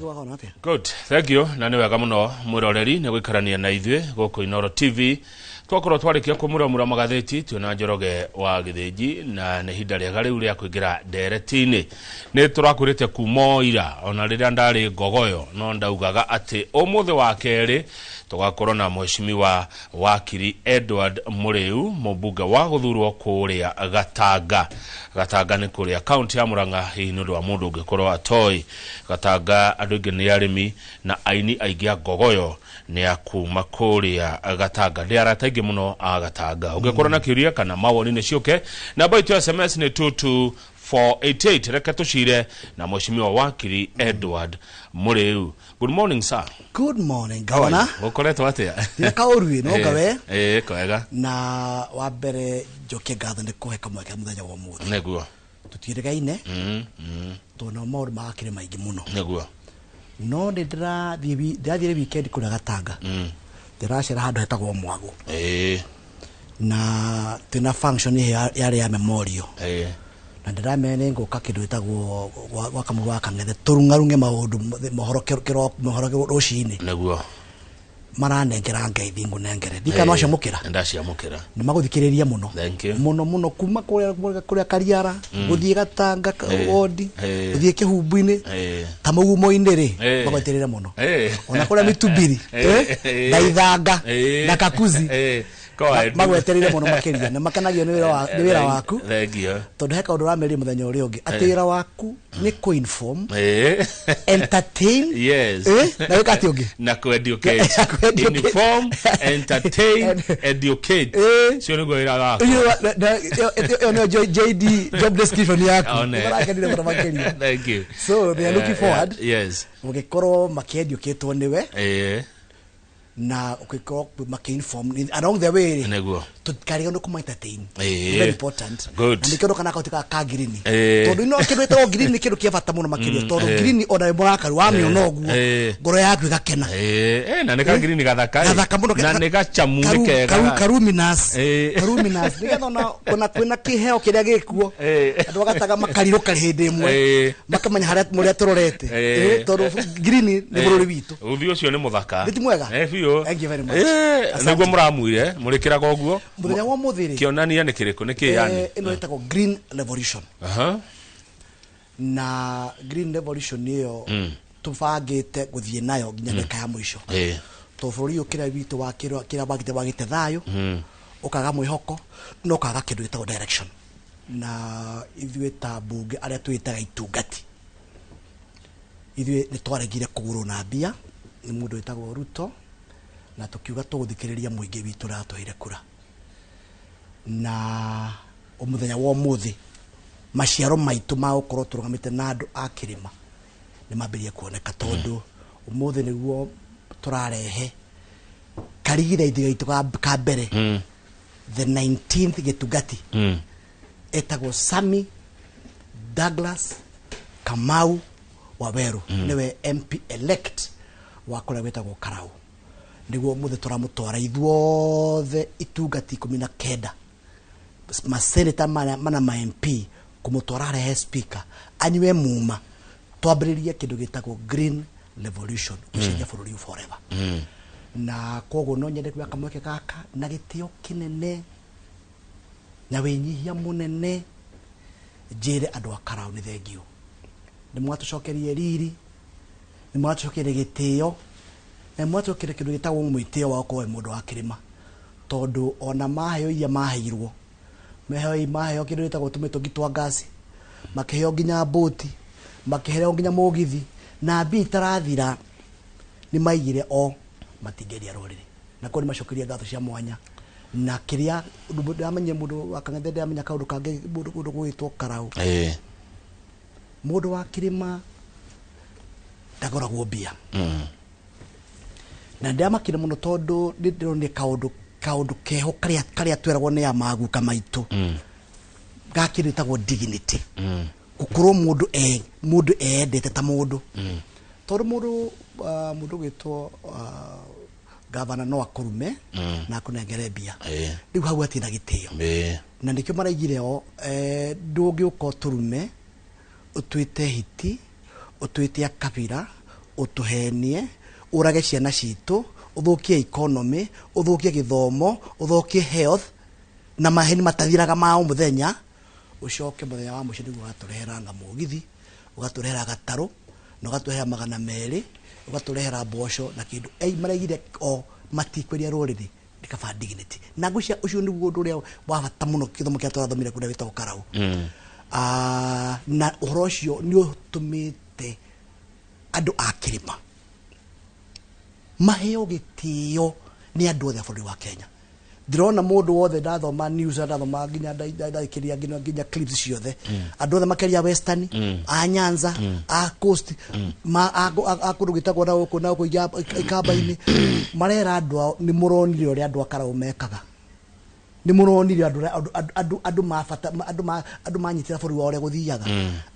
Wahona atĩa? Good, thank you. Na nĩ wega mũno mwĩroreri nĩ gũikarania na ithuĩ gũkũ Inooro TV. Twakorwo twarĩkia kũmuramura magathĩti twĩna Njoroge wa Gĩthĩnji, na nĩ ihinda rĩega rĩu rĩa kũingĩra ndereti-inĩ. Nĩ tũrakwĩrĩte kuma o ira, ona rĩrĩa ndarĩ ngogoyo no ndaugaga atĩ ũmũthĩ wa kerĩ tũgakorwo na mheshimiwa wakiri Edward Mũrĩu, mũmbunge wa gũthurwo kũrĩa Gatanga. Gatanga nĩ kũrĩa kaunti ya Murang'a, hihi nĩ ũndũ wa mũndũ ũngĩkorwo atoĩ Gatanga, andũ aingĩ nĩ arĩmi na aini aingĩ a ngogoyo nĩ a kuma kũrĩa Gatanga. Ndĩ arata aingĩ mũno a Gatanga. Ũngĩkorwo na kĩũria kana mawoni nĩ ciũke, namba itũ ya SMS nĩ 22488. Reke tũcire na mheshimiwa wakiri Edward Mũrĩu. Good morning, sir. Good morning, governor. Ũkoretwo atĩa? Ndina kaũru no ngawe. Kwega. Na wa mbere njokie ngatho nĩ kũhe kamweke mũthenya wa ũmũthĩ. Nĩguo. Tũtiĩrĩgaine tondũ nao maũndũ magakĩrĩ maingĩ mũno. Nĩguo. No nĩ ndĩrathiĩ ndĩrathiire weekend kũrĩa Gatanga. Ndĩracera handũ hetagwo Mwago. Na twĩna function ĩyo yarĩ ya memorial. Na ndĩramenya nĩ ngũka kĩndũ gĩtagwo gwa Kamau wa Kang'ethe tũrung'arung'e maũndũ mohoro mohoro rũcinĩ. Nĩguo. Maranengera ngeithi ngũnengere. Ndikana waciamũkĩra. Ndaciamũkĩra. Nĩ magũthikĩrĩria mũno. Thank you. Mũno mũno kuma kũrĩa Kariara gũthiĩ Gatanga wodi gũthiĩ Kĩhumbu-inĩ ta mũgumo-inĩ rĩ, magweterere mũno. Ona kũrĩa Mĩtubiri na Ithanga na Kakuzi magweterere mũno makĩria na makenagio nĩ wĩra waku. Thank you. Tondũ he kaũndũ ũrameria mũthenya ũrĩa ũngĩ atĩ wĩra waku nĩ kũ-inform, entertain, Yes. Na wĩka atĩ ũngĩ? Na ku-educate. Ku-educate. Inform, entertain, educate. Cio nĩguo wĩra wakwa. Ĩyo nĩyo JD, job description yaku. One. Marakenire mũno makĩria. Thank you. So they are looking forward Yes. gũgĩkorwo makĩeducatwo nĩwe na ũgĩkorwo makĩ-inform along the way rĩ, Nĩguo. tũtikarigwo nĩ kũma entertain. Very important. Good. Na nĩkĩo kana kaũndũ ka green, tondũ ino kĩndũ gĩtagwo green nĩ kĩndũ kĩa bata mũno makĩria, tondũ green ona wĩ mũrakaru wamĩona ũguo ngoro yaku ĩgakena. Na nĩ ka green gathaka. Gathaka mũno. Na nĩ gacamu, nĩ kega. Karuminas. Karuminas nĩgetha ona kwĩna kĩheo kĩrĩa gĩkuo, andũ agataga makarirũka hĩndĩ ĩmwe, makamenya harĩa mũrĩa tũrorete. Tondũ green nĩ bũrũri witũ. Uthi ũcio nĩ mũthaka. Nĩ ti mwega? Biũ. Thank you very much. Asante. Nĩguo mũramuire mũrĩkĩraga ũguo. Mũthenya wa ũmũthĩ rĩ, Kĩonania nĩ kĩrĩkũ, nĩ kĩ yani? Ĩno ĩtagwo Green Revolution. Na Green Revolution ĩyo tũbangĩte gũthiĩ nayo nginya mĩaka ya mũico, tondũ bũrũri ũyũ kĩrĩa witũ wa kĩrĩa wagĩte thayũ, ũkaga mwĩhoko na ũkaga kĩndũ gĩtagwo direction. Na ithuĩ ta mbunge arĩa twĩtaga itungati, ithuĩ nĩ twaregire kũgũrwo na mbia nĩ mũndũ wĩtagwo Ruto, na tũkiuga tũgũthikĩrĩria mũingĩ witũ ũrĩa watũheire kura. Na mũthenya wa ũmũthĩ maciaro maitũ ma gũkorwo tũrũgamĩte na andũ a kĩrĩma nĩ mambĩrĩrie kuoneka, tondũ ũmũthĩ nĩguo tũrarehe karigithaithi gaitũ ka mbere, the 19th gĩtungati, etagwo Sami Douglas Kamau Waweru, nĩwe MP elect wa kũrĩa gwĩtagwo Karau. Nĩguo ũmũthĩ tũramũtwara ithuothe itungati 19, maseneta mana, ma MP, kũmũtwara harĩa he speaker anyue muma, twambĩrĩrie kĩndũ gĩtagwo Green Revolution, gũcenjia bũrũri ũyũ forever. Na koguo no nyende kuoya kamweke gaka na gĩtĩo kĩnene na wĩnyihia mũnene njĩre andũ a Karau nĩ thengio, nĩ mwatũcokerie riri, nĩ mwatũcokerie gĩtĩo, na nĩ mwatũcokerie kĩndũ gĩtagwo mwĩtĩo wa gũkorwo wĩ mũndũ wa kĩrĩma, tondũ ona maheo iria maheirwo, maheo maheo kĩndũ gĩtagwo tũmĩtũngi twa ngasi, makĩheo nginya mbũti, makĩheo nginya mũgithi, na mbia itarathira, nĩ maigire o matingĩendia rũrĩrĩ. Na koguo nĩ macokerie ngatho cia mwanya. Na kĩrĩa ndamenyire mũndũ wa Kang'ethe, ndamenya kaũndũ kangĩ, mũndũ gũgĩtwo Karau, mũndũ wa kĩrĩma ndagũragwo mbia. Na ndĩramakire mũno tondũ nĩ ndĩronire kaũndũ keho karĩa tweragwo nĩ amaguka maitũ ga kĩndũ gĩtagwo dignity, gũkorwo mũndũ eyendete ta mũndũ, tondũ mũndũ ũgwĩtwo gavana no akũrume na akũnengere mbia, rĩu hau hatirĩ na gĩtĩo. Na nĩkĩo maraigire o ndũngĩũka ũtũrume, ũtwĩte hiti, ũtwĩte akabira, Ũtũhenie, ũrage ciana citũ, ũthũkie economy, ũthũkie gĩthomo, ũthũkie health na maheni matathiraga ma o mũthenya, ũcoke mũthenya wa mũico nĩguo ũgatũrehera nga mũgithi, ũgatũrehera gatarũ na ũgatũrehera 200, ũgatũrehera mboco na kĩndũ. Ei maraigire o matikweria rũrĩrĩ nĩ kaba dignity. Na ngwĩciria ũcio nĩguo ũndũ ũrĩa wa bata mũno gĩthomo kĩrĩa tũrathomire kũrĩa wĩtagwo Karau. Na ũhoro ũcio nĩ ũtũmĩte andũ a kĩrĩma maheo gĩtĩo nĩ andũ othe a bũrũri wa Kenya. Ndĩrona mũndũ wothe ndathoma news, ndathoma nginya ndathikĩrĩria nginya clips ciothe, andũ othe makĩria Western, a Nyanza, a Coast, ma a kũndũ gwĩtagwo na gũkũ ikamba-inĩ, marera andũ ao nĩ mũronire ũrĩa andũ a Karau mekaga, nĩ mũronire andũ andũ andũ andũ mabata andũ ma andũ manyitĩra bũrũri wao ũrĩa gũthiaga,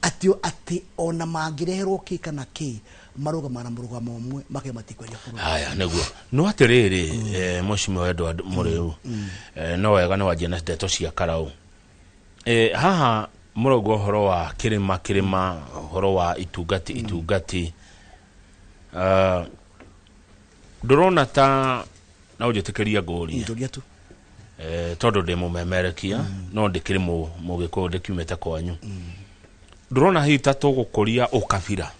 atĩ ona mangĩreherwo kĩ kana kĩ, marũgamaga na mũrũgamo ũmwe makauga matikwendia bũrũri. Haya, nĩguo no atĩrĩrĩ, Mheshimiwa Edward Mũrĩu, no wega nĩ wanjia na ndeto cia Karau. Haha mũrauga ũhoro wa kĩrĩma kĩrĩma, ũhoro wa itungati itungati. Ndũrona ta na ũnjĩtĩkĩria ngũrie? Njũria tu. Tondũ ndĩ mũmemerekia no ndĩkĩrĩ mũgĩkũyũ, ndĩkiumĩte kwanyu, ndũrona hihi ta tũgũkũria ũkabira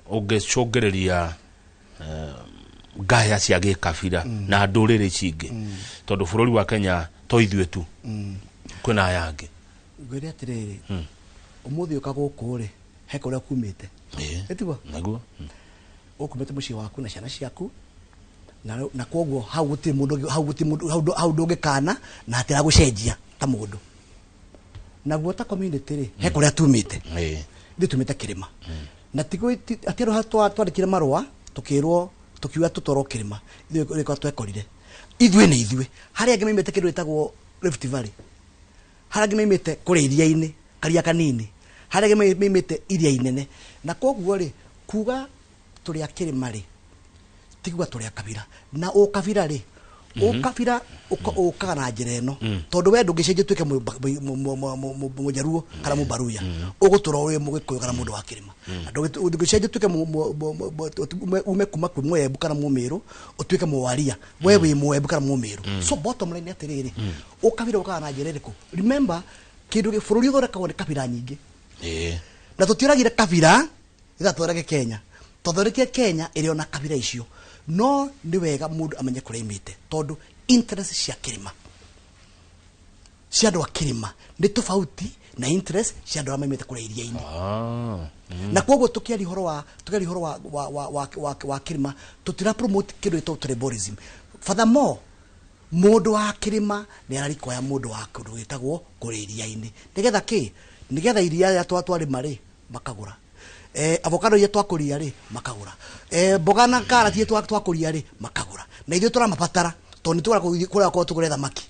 ũngĩcũngĩrĩria ngaya cia gĩkabira na ndũrĩrĩ ici ingĩ, tondũ bũrũri wa Kenya to ithuĩ tu, kwĩna aya angĩ? Ngwĩre atĩrĩrĩ, ũmũthĩ ũka gũkũ rĩ, he kũrĩa kumĩte. Ĩtiguo? Nĩguo. Ũkumĩte mũciĩ waku na ciana ciaku na koguo hau gũtirĩ mũndũ hau gũtirĩ mũndũ hau ndũngĩkana na hatiragũcenjia ta mũndũ. Naguo ta community rĩ, he kũrĩa tumĩte. Ithuĩ tumĩte kĩrĩma na tiguo atĩ andũ twandĩkire marũa tũkĩrwo tũkiuga tũtwarwo kĩrĩma, ithuĩ rĩkwa twekorire ithuĩ nĩ ithuĩ. Harĩa angĩ maimĩte kĩndũ gĩtagwo Rift Valley, harĩa angĩ maimĩte kũrĩa iria-inĩ karia kanini, harĩa angĩ maimĩte iria inene. Na koguo rĩ, kuga tũrĩ a kĩrĩma rĩ, ti kuga tũrĩ a kabira. Na ũkabira rĩ, ũkabira ũkaga na njĩra ĩno, tondũ we ndũngĩcenjia ũtuĩke mũjaruo kana mũbaruya, ũgũtũra wĩ mũgĩkũyũ kana mũndũ wa kĩrĩma. Na ndũngĩcenjia ũtuĩke ume kuma kwĩ mũembu kana mũmĩrũ ũtuĩke mũwaria, we wĩ mũembu kana mũmĩrũ. So bottom line nĩ atĩrĩrĩ, ũkabira ũkaga na njĩra ĩrĩkũ? Remember, kĩndũ bũrũri ũthondekagwo nĩ kabira nyingĩ. Na tũtioragire kabira itha tũthondeke Kenya, twathondekire Kenya ĩrĩ ona kabira icio. No nĩ wega mũndũ amenye kũrĩa aimĩte, tondũ interest cia kĩrĩma, cia andũ a kĩrĩma nĩ tofauti na interest cia andũ arĩa maimĩte kũrĩa iria-inĩ. Na koguo tũkĩaria ũhoro wa kĩrĩma, tũtira promote kĩndũ gĩtagwo tribalism. Furthermore, mũndũ wa kĩrĩma nĩ ararikoya mũndũ wa kũndũ gwĩtagwo kũrĩa iria-inĩ, nĩgetha kĩ? Nĩgetha iria rĩrĩa twarĩma rĩ, makagũra, avocado iria twakũria rĩ, makagũra, mboga na karati iria twakũria rĩ, makagũra. Na ithuĩ tũramabatara tondũ nĩ tũkwenda gũthiĩ kũrĩa kwao tũgũre thamaki,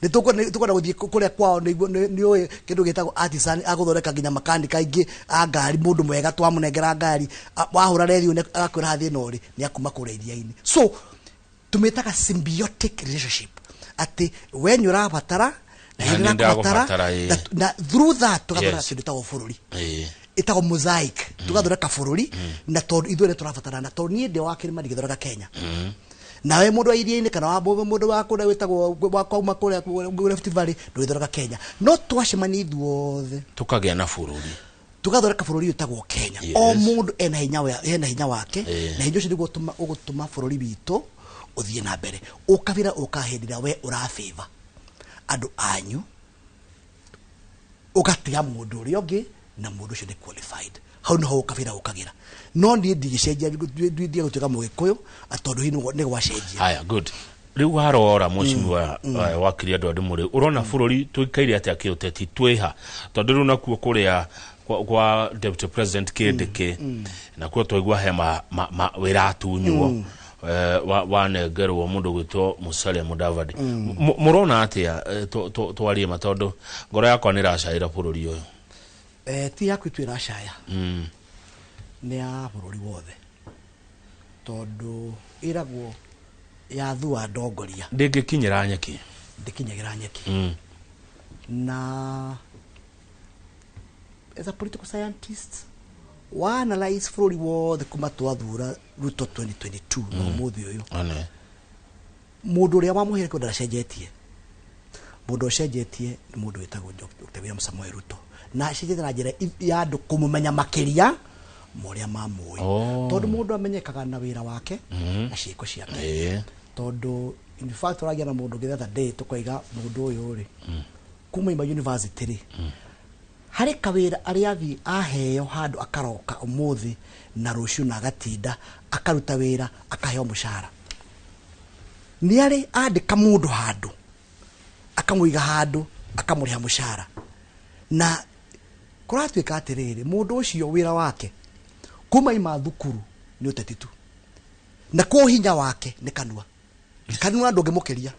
nĩ tũkwenda gũthiĩ kũrĩa kwao nĩguo nĩ ũĩ kĩndũ gĩtagwo artisan agũthondeka nginya makanika aingĩ a ngari. Mũndũ mwega twamũnengera ngari, wahũra redio agakwĩra haha thĩna ũrĩ nĩ akuma kũrĩa iria-inĩ. So tũmĩtaga symbiotic relationship, atĩ we nĩ ũrabatara na Na nĩ nĩ ndĩrabatara, ndagũbatara, ĩĩ. na through that tũgathondeka kĩndũ gĩtagwo bũrũri, ĩtagwo mosaic. Tũgathondeka bũrũri na tondũ ithuĩ nĩ tũrabatarana, tondũ niĩ ndĩ wa kĩrĩma ndingĩthondeka Kenya, nawe mũndũ wa iria-inĩ kana wa mũndũ wa kũrĩa wĩtagwo wa kwauma kũrĩa Rift Valley ndũgĩthondeka Kenya. No twacemania ithuothe tukagĩa na bũrũri, tugathondeka bũrũri wĩtagwo Kenya. O mũndũ ena hinya wake, na hinya ũcio nĩguo ũgũtũma bũrũri witũ ũthiĩ na mbere. Ũkabira ũkaga hĩndĩ ĩrĩa we ũrabĩva andũ anyu, ũgatiga mũndũ ũrĩa ũngĩ, na mũndũ ũcio nĩ qualified. Hau niho ũkabira ũkagĩra. No niĩ ndigĩcenjia, ndige gũtuĩka mũgĩkũyũ tondũ hihi nĩ gwacenjia. Haya, good. Rĩu warora, mheshimiwa wakiri Edward Mũrĩu, ũrona bũrũri tũikaire atĩa kĩũteti, twĩha? Tondũ rĩu nakuo kũrĩa kwa deputy president kĩndĩkĩ nakuo twaigua he ma wĩra atunywo, wanengerwo mũndũ gwĩtwo Musalia Mudavadi. Mũrona atĩa? Twarie ma, tondũ ngoro yakwa nĩ ĩracaĩra bũrũri ũyũ. Ti yaku itu ĩracaya, nĩ ya bũrũri wothe, tondũ ĩragwo yathua ndongoria. Ndĩngĩkinyĩra nyeki. Ndĩkinyagĩra nyeki. Na as a political scientist Wa analyze bũrũri wothe kuma twathura Ruto 2022 na ũmũthĩ ũyũ, One. Mũndũ ũrĩa wamũheire kĩndũ ndacenjetie. Mũndũ ũcenjetie nĩ mũndũ wĩtagwo Dr. William Samoei Ruto, na acenjetie na njĩra ya andũ kũmũmenya makĩria ma ũrĩa mamũĩ, tondũ mũndũ amenyekaga na wĩra wake na ciĩko ciake. Tondũ in fact ũragia na mũndũ ũngĩ the other day, tũkoiga mũndũ ũyũ rĩ, kuma ima university rĩ, harĩ kawĩra arĩa athiĩ aheo handũ, akaroka ũmũthĩ na rũciũ na agatinda akaruta wĩra, akaheo mũcara. Nĩ arĩ andĩka mũndũ handũ, akamũiga handũ, akamũrĩha mũcara, na kũratuĩka atĩrĩrĩ, mũndũ ũcio wĩra wake kuma ima thukuru nĩ ũteti tu, na kũo hinya wake nĩ kanua. Kanua ndũngĩmũkĩria,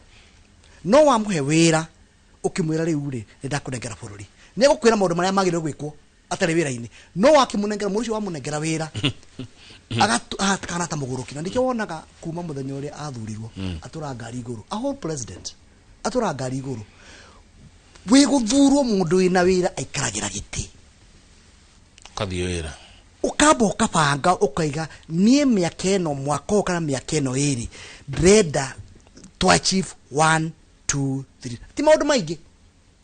no wamũhe wĩra ũkĩmwĩra rĩu rĩ, nĩ ndakũnengera bũrũri, nĩ egũkwĩra maũndũ marĩa magĩrĩirwo gwĩkwo atarĩ wĩra-inĩ. No wakĩmũnengera mũndũ ũcio, wamũnengera wĩra, kana ta mũgũrũki. Na nĩkĩo wonaga kuma mũthenya ũrĩa athurirwo atũra ngari igũrũ, a whole president atũra ngari igũrũ. Wĩ gũthurwo, mũndũ wĩna wĩra aikaragĩra gĩtĩ. Ũkathiĩ wĩra. Ũkamba ũkabanga, ũkaiga niĩ mĩaka ĩno, mwaka ũyũ kana mĩaka ĩno 2, ndĩrenda to achieve one two three, ti maũndũ maingĩ.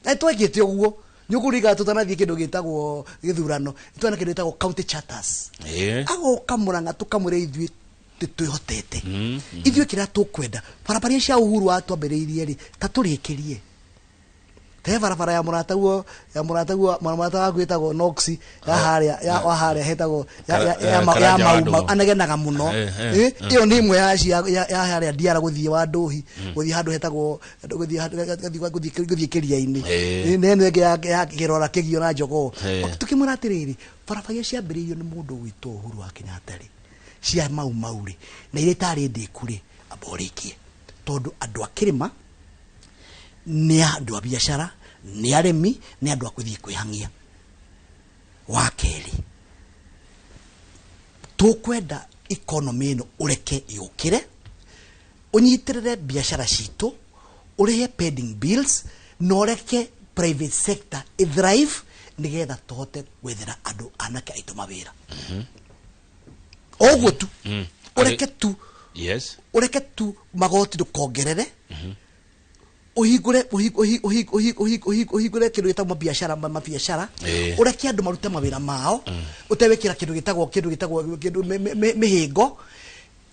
Na twekĩte ũguo, nĩ ũkũririkana tũtanathiĩ kĩndũ gĩtagwo gĩthurano, twena kĩndũ gĩtagwo county charters. Agoka Mũrang'a, tũkamwĩra ithuĩ twĩhotete, ithuĩ kĩrĩa tũkwenda, barabara iria cia Uhuru watwambĩrĩirie rĩ, ta tũrĩkĩrie te barabara ya mũrataguo, ya mũrataguo, mũrata waku wĩtagwo Nox, ya harĩa ya wa harĩa hetagwo ya Karanja wa Mau Mau. Ndũng'ũ. Anegenaga mũno. Ĩyo nĩ ĩmwe ya cia ya harĩa Ndiara gũthiĩ wa Ndũhi, gũthiĩ handũ hetagwo gũthiĩ gũthiĩ kĩria-inĩ. Nĩ ĩno ĩngĩ ya kĩrora kĩgio na njogoo. Tũkĩmwĩra atĩrĩrĩ, barabara iria ciambĩrĩirio nĩ mũndũ ũgwĩtwo Uhuru wa Kenyatta rĩ, cia Mau Mau rĩ, na iria itarĩ ndĩku rĩ, amba ũrĩkie, tondũ andũ a kĩrĩma nĩ andũ a biacara, nĩ arĩmi, nĩ andũ a gũthiĩ kwĩhang'ia. Wa kerĩ, tũkwenda economy ĩno ũreke yũkĩre, ũnyitĩrĩre biacara citũ, ũrĩhe pending bills, na ũreke private sector ĩthrive, nĩgetha tũhote gwethera andũ anake aitũ mawĩra. O ũguo tu. Ũreke tu ũreke tu magoti ndũkongerere, ũhingũre ũhingũre kĩndũ gĩtagwo mabiacara, mabiacara. Ũreke andũ marute mawĩra mao ũtegwĩkĩra kĩndũ gĩtagwo kĩndũ mĩhĩngo,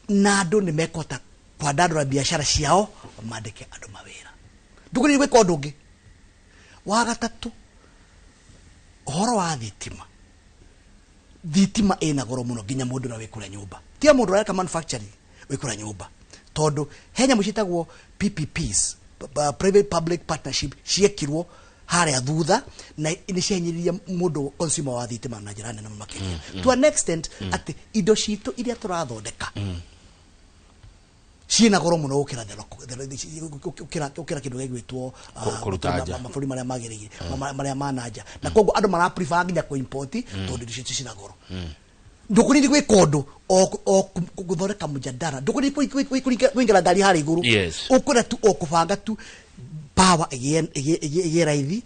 na andũ nĩ mekũhota kwandandũra biacara ciao, mandĩke andũ mawĩra. Ndũgũrĩire gwĩka ũndũ ũngĩ. Wa gatatũ, ũhoro wa thitima. Thitima ĩna goro mũno, nginya mũndũ ũrĩa wĩ kũrĩa nyũmba, tiga mũndũ ũreka manufacturing wĩ kũrĩa nyũmba, tondũ he nyamũ ciĩtagwo PPPs, private public partnership, ciekirwo harĩa thutha na nĩ ciahinyĩrĩria mũndũ consumer wa thitima na njĩra nene mũno makĩria, to an extent atĩ indo citũ iria tũrathondeka ciĩna goro mũno gũkĩra the local- gũkĩra kĩndũ gĩgwĩtwo Kũruta nja. Mabũrũri marĩa magĩrĩire, marĩa ma na nja, na koguo andũ mara prefer nginya kũ import tondũ indo citũ cina goro. Ndũkũrĩri gwĩka ũndũ o gũthondeka mũjadara, ndũkũrĩri kũingĩra ngari harĩa igũrũ. Ũkwenda tu o kũbanga tu power ĩgĩe raithi,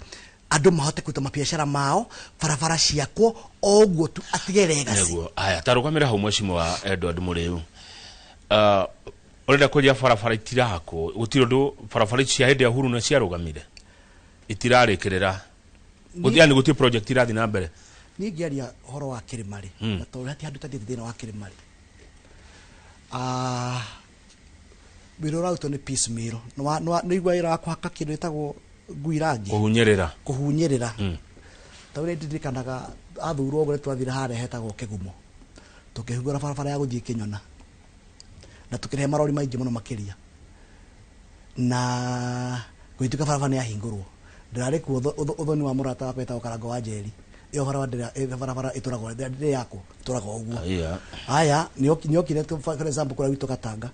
andũ mahote kũruta mabiacara mao, barabara ciakwo, o ũguo tu, atige legacy. Nĩguo aya tarũgamĩra hau, mheshimiwa Edward Mũrĩu, ũrenda kũnjia barabara itirakwo, gũtirĩ ũndũ, barabara ici cia hĩndĩ ya Uhuru na ciarũgamire itirarĩkĩrĩra. Yani gũtirĩ project irathiĩ na mbere. Niĩ ngĩaria ũhoro wa kĩrĩma rĩ, na tondũ hati handũ tathiĩte thĩna wa kĩrĩma rĩ, wĩra ũrarutwo nĩ piecemeal. Nĩ igua wĩra wa kũhaka kĩndũ gĩtagwo ngui rangi. Kũhunyĩrĩra. Kũhunyĩrĩra. Ta ũrĩa ndirikanaga athurwo ũguo, twathire harĩa hetagwo Kĩgumo, tũkĩhingũra barabara ya gũthiĩ Kĩnyona na tũkĩrehe marori maingĩ mũno makĩria, na gũgĩtuĩka barabara nĩ yahingũrwo. Ndĩrarĩ kuo ũthoni wa mũrata wakwa wĩtagwo Karango wa Njeri. Ĩyo barabara ĩyo barabara ĩtũragwo ndĩrĩ yakwo, ĩtũragwo ũguo. Aya nĩokire for example kũrĩa gwitũ Gatanga,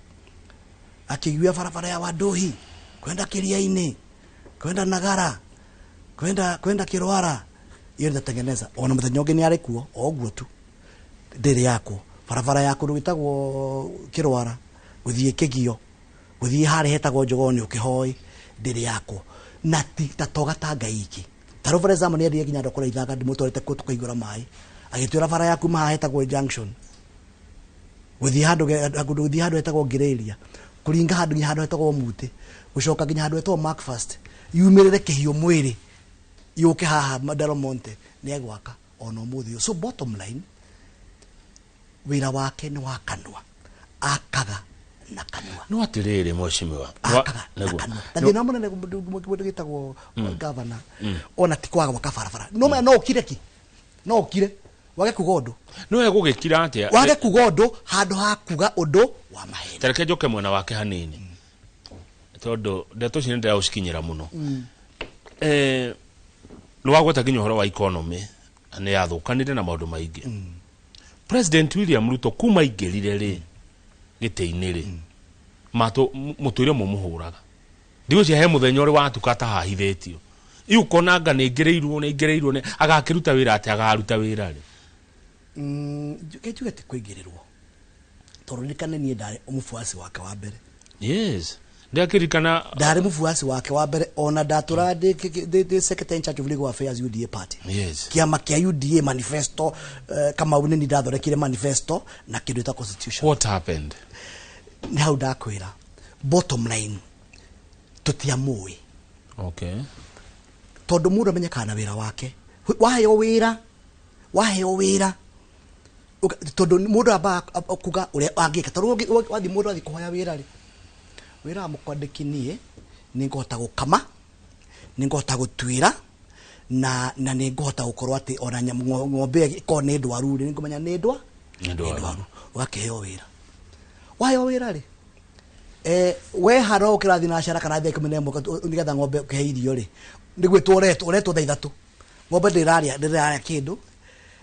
akĩigua barabara ya Wanduhi kwenda Kĩria-inĩ, kwenda Nagara, kwenda Kĩrwara, iyo nitatengeneza. Ona mũthenya ũngĩ nĩ arĩ kuo, o ũguo tu, ndĩrĩ yakwo. Barabara ya kũndũ gwĩtagwo Kĩrwara gũthiĩ Kĩgio, gũthiĩ harĩa hetagwo Njogoo nĩ ũkĩhoi, ndĩrĩ yakwo. Na ti ta to Gatanga iki. Ta rĩu for example nĩ athire nginya andũ kũrĩa Ithanga, ndĩmũtwarĩte kuo tũkaihũra maĩ. Agĩtwĩra bara ya kuma haha hetagwo junction gũthiĩ handũ gũthiĩ handũ hetagwo Ngĩrĩria, kũringa handũ nginya handũ hetagwo Mutĩ, gũcoka nginya handũ hetagwo Macfast, yumĩrĩre kĩhiũ mwĩrĩ yũke haha Del Monte, nĩ egwaka ona ũmũthĩ ũyũ. So bottom line, wĩra wake nĩ wa kanua, akaga na kanua. No atirĩrĩ, mheshimiwa, Akaga na kanua, na thĩna mũnene mũndũ gĩtagwo governor ona ti kwaga gwaka barabara, no no ũkire ki, no ũkire wage kuga ũndũ. No egũgĩkira atĩa? Wage kuga ũndũ handũ ha kuga ũndũ wa maheni. Tareke njoke mwena wake hanini, tondũ ndeto ici nĩ ndĩraũcikinyĩra mũno. Nĩ wagweta nginya ũhoro wa economy nĩ yathũkanire na maũndũ maingĩ. President William Ruto kuma aingĩrire rĩ gĩtĩ-inĩ rĩ, mũtũire mũmũhũraga, ndigwĩciria he mũthenya ũrĩ watuka atahahithĩtio. Iu ũkona anga nĩ ingĩrĩirwo, nĩ ingĩrĩirwo, nĩ agakĩruta wĩra atĩa? Agaruta wĩra rĩ? Njuge ti kũingĩrĩrwo, tondũ ririkane niĩ ndarĩ mũbuasi wake wa mbere. Yes, ndakĩririkana. Ndarĩ mũbuasi wake wa mbere, ona ndatũraga ndĩ secretary in charge of legal affairs UDA party. Kĩama kĩa UDA manifesto, Kamau nĩ niĩ ndathondekire manifesto na kĩndũ ĩta constitution. What happened? Nĩ hau ndakwĩra, bottom line, tũtiamũĩ. Tondũ mũndũ amenyekaga na wĩra wake. Waheo wĩra, waheo wĩra, tondũ mũndũ ambaga kuga ũrĩa angĩka. Tondũ wathiĩ, mũndũ athiĩ kũhoya wĩra rĩ, wĩra wa mũkwandĩki, niĩ nĩ ngũhota gũkama, nĩ ngũhota gũtuĩra, na nĩ ngũhota gũkorwo atĩ ona ng'ombe ĩyo ĩkorwo nĩ ndwaru rĩ, nĩ ngũmenya nĩ Nĩ ndwaru. Nĩ ndwaru. Ũgakĩheo wĩra, waheo wĩra rĩ, we haro ũkĩrathiĩ na cara kana thaa 11 nĩgetha ng'ombe ũkĩhe irio rĩ, nĩ gwĩtwo ũretwo, ũretwo thaa 3, ng'ombe ndĩrarĩa, ndĩrarĩa kĩndũ,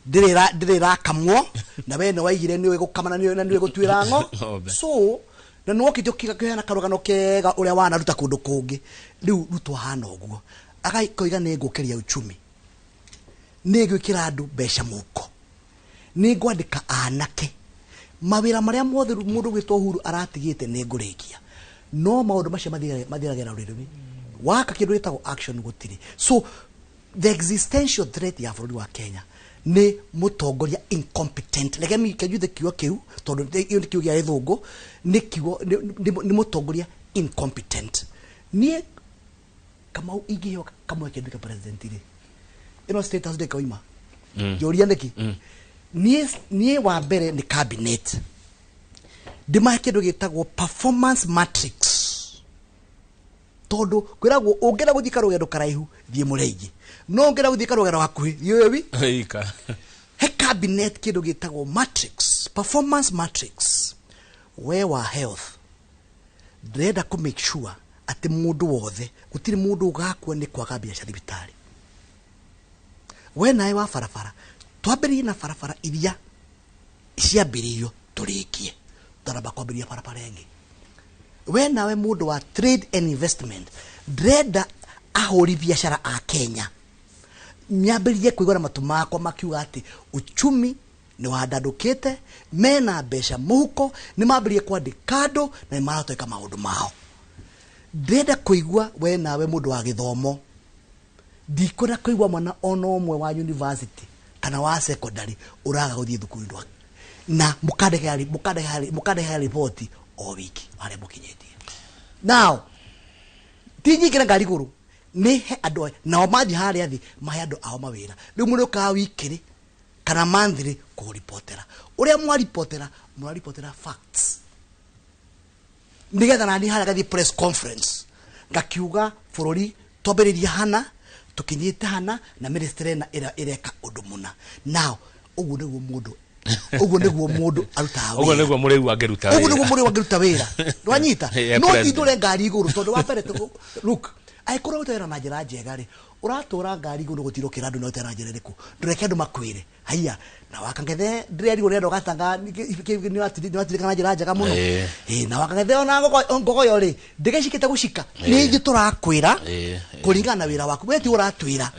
ndĩrĩ ĩrakamwo, na we nĩ waigire nĩ ũĩ gũkama na nĩ ũĩ gũtuĩra Ng'ombe. So na nĩ wokĩte ũkĩheana karũgano kega ũrĩa wanaruta kũndũ kũngĩ. Rĩu Ruto ahana ũguo, agakoiga nĩ ngũkĩria uchumi, nĩ ngwĩkĩra andũ mbeca mũhuko, nĩ ngwandĩka anake mawĩra marĩa mothe mũndũ gwĩtwo Uhuru aratigĩte nĩ ngũrĩkia, no maũndũ macio mathiragĩra rũrĩrĩ waka kĩndũ gĩtagwo action gũtirĩ. So the existential threat ya bũrũri wa Kenya nĩ mũtongoria incompetent. Reke njuthe kiugo kĩu, tondũ ĩyo nĩ kiugo gĩa gĩthũngũ, nĩ kiugo nĩ mũtongoria incompetent. Niĩ Kamau ingĩheo kamweke nduĩke president rĩ, ĩno status ndĩkoima. Njũria nĩkĩ. Niĩ wa mbere nĩ cabinet ndĩmahe kĩndũ gĩtagwo performance matrix, tondũ kwĩragwo ũngĩenda gũthiĩ karũgendo karaihu thiĩ mũrĩingĩ, no ũngĩenda gũthiĩ karũgendo gakuhĩ thiĩ wĩ Ika. He cabinet kĩndũ gĩtagwo matrix, performance matrix. We wa health, ndĩrenda kũ make sure atĩ mũndũ wothe, gũtirĩ mũndũ ũgakua nĩ kwaga mbeca thibitarĩ. We nawe wa barabara, twambĩrĩrie na barabara iria ciambĩrĩirio, tũrĩkie tũtaramba kwambĩrĩria barabara ĩngĩ. We nawe mũndũ wa trade and investment, ndĩrenda ahũri biacara a Kenya nyambĩrĩrie kũigua na matũ makwa makiuga atĩ uchumi nĩ wandandũkĩte, mena mbeca mũhuko, nĩ mambĩrĩrie kwandĩka andũ na nĩ marahota gwĩka maũndũ mao. Ndĩrenda kũigua we nawe mũndũ wa gĩthomo, ndikwenda kũigua mwana ona ũmwe wa university kana wa secondary ũraga gũthiĩ thukuru ndwa na mũkandehera riboti o wiki harĩa mũkinyĩtie. Now ti nyingĩ ngari igũrũ, nĩ he andũ aya nao mathiĩ harĩa thĩ mahe andũ ao mawĩra. Rĩu mũrĩũkaga wikĩrĩ kana monthly kũripotera ũrĩa mwaripotera, mũraripotera facts, nigetha nani harĩa gathiĩ press conference ngakiuga bũrũri twambĩrĩria hana, tũkinyĩte hana, na ministry ĩna ĩreka ũndũ mũna. Now ũguo nĩguo mũndũ, ũguo nĩguo mũndũ arutaga Ũguo wĩra. Nĩguo mũrĩu angĩruta Ũguo wĩra. nĩguo mũrĩu angĩruta wĩra, ndwanyita? Yeah, No president. tindũre ngari igũrũ, tondũ wa mbere look, angĩkorwo ũrute wĩra na njĩra njega rĩ, ũratũra ngari igũrũ gũtirĩ ũkĩra andũ na ũrute na njĩra ĩrĩkũ? Ndũreke andũ makwĩre haiya na wakangethe ndĩrerirwo ũrenda ũgatanga nĩwatirĩka na njĩra njega mũno. Ĩ, na wakangethe ona ngogoyo rĩ, ndĩgecikĩte gũcika nĩ ithuĩ tũrakwĩra kũringana na wĩra waku, we ti ũratwĩra.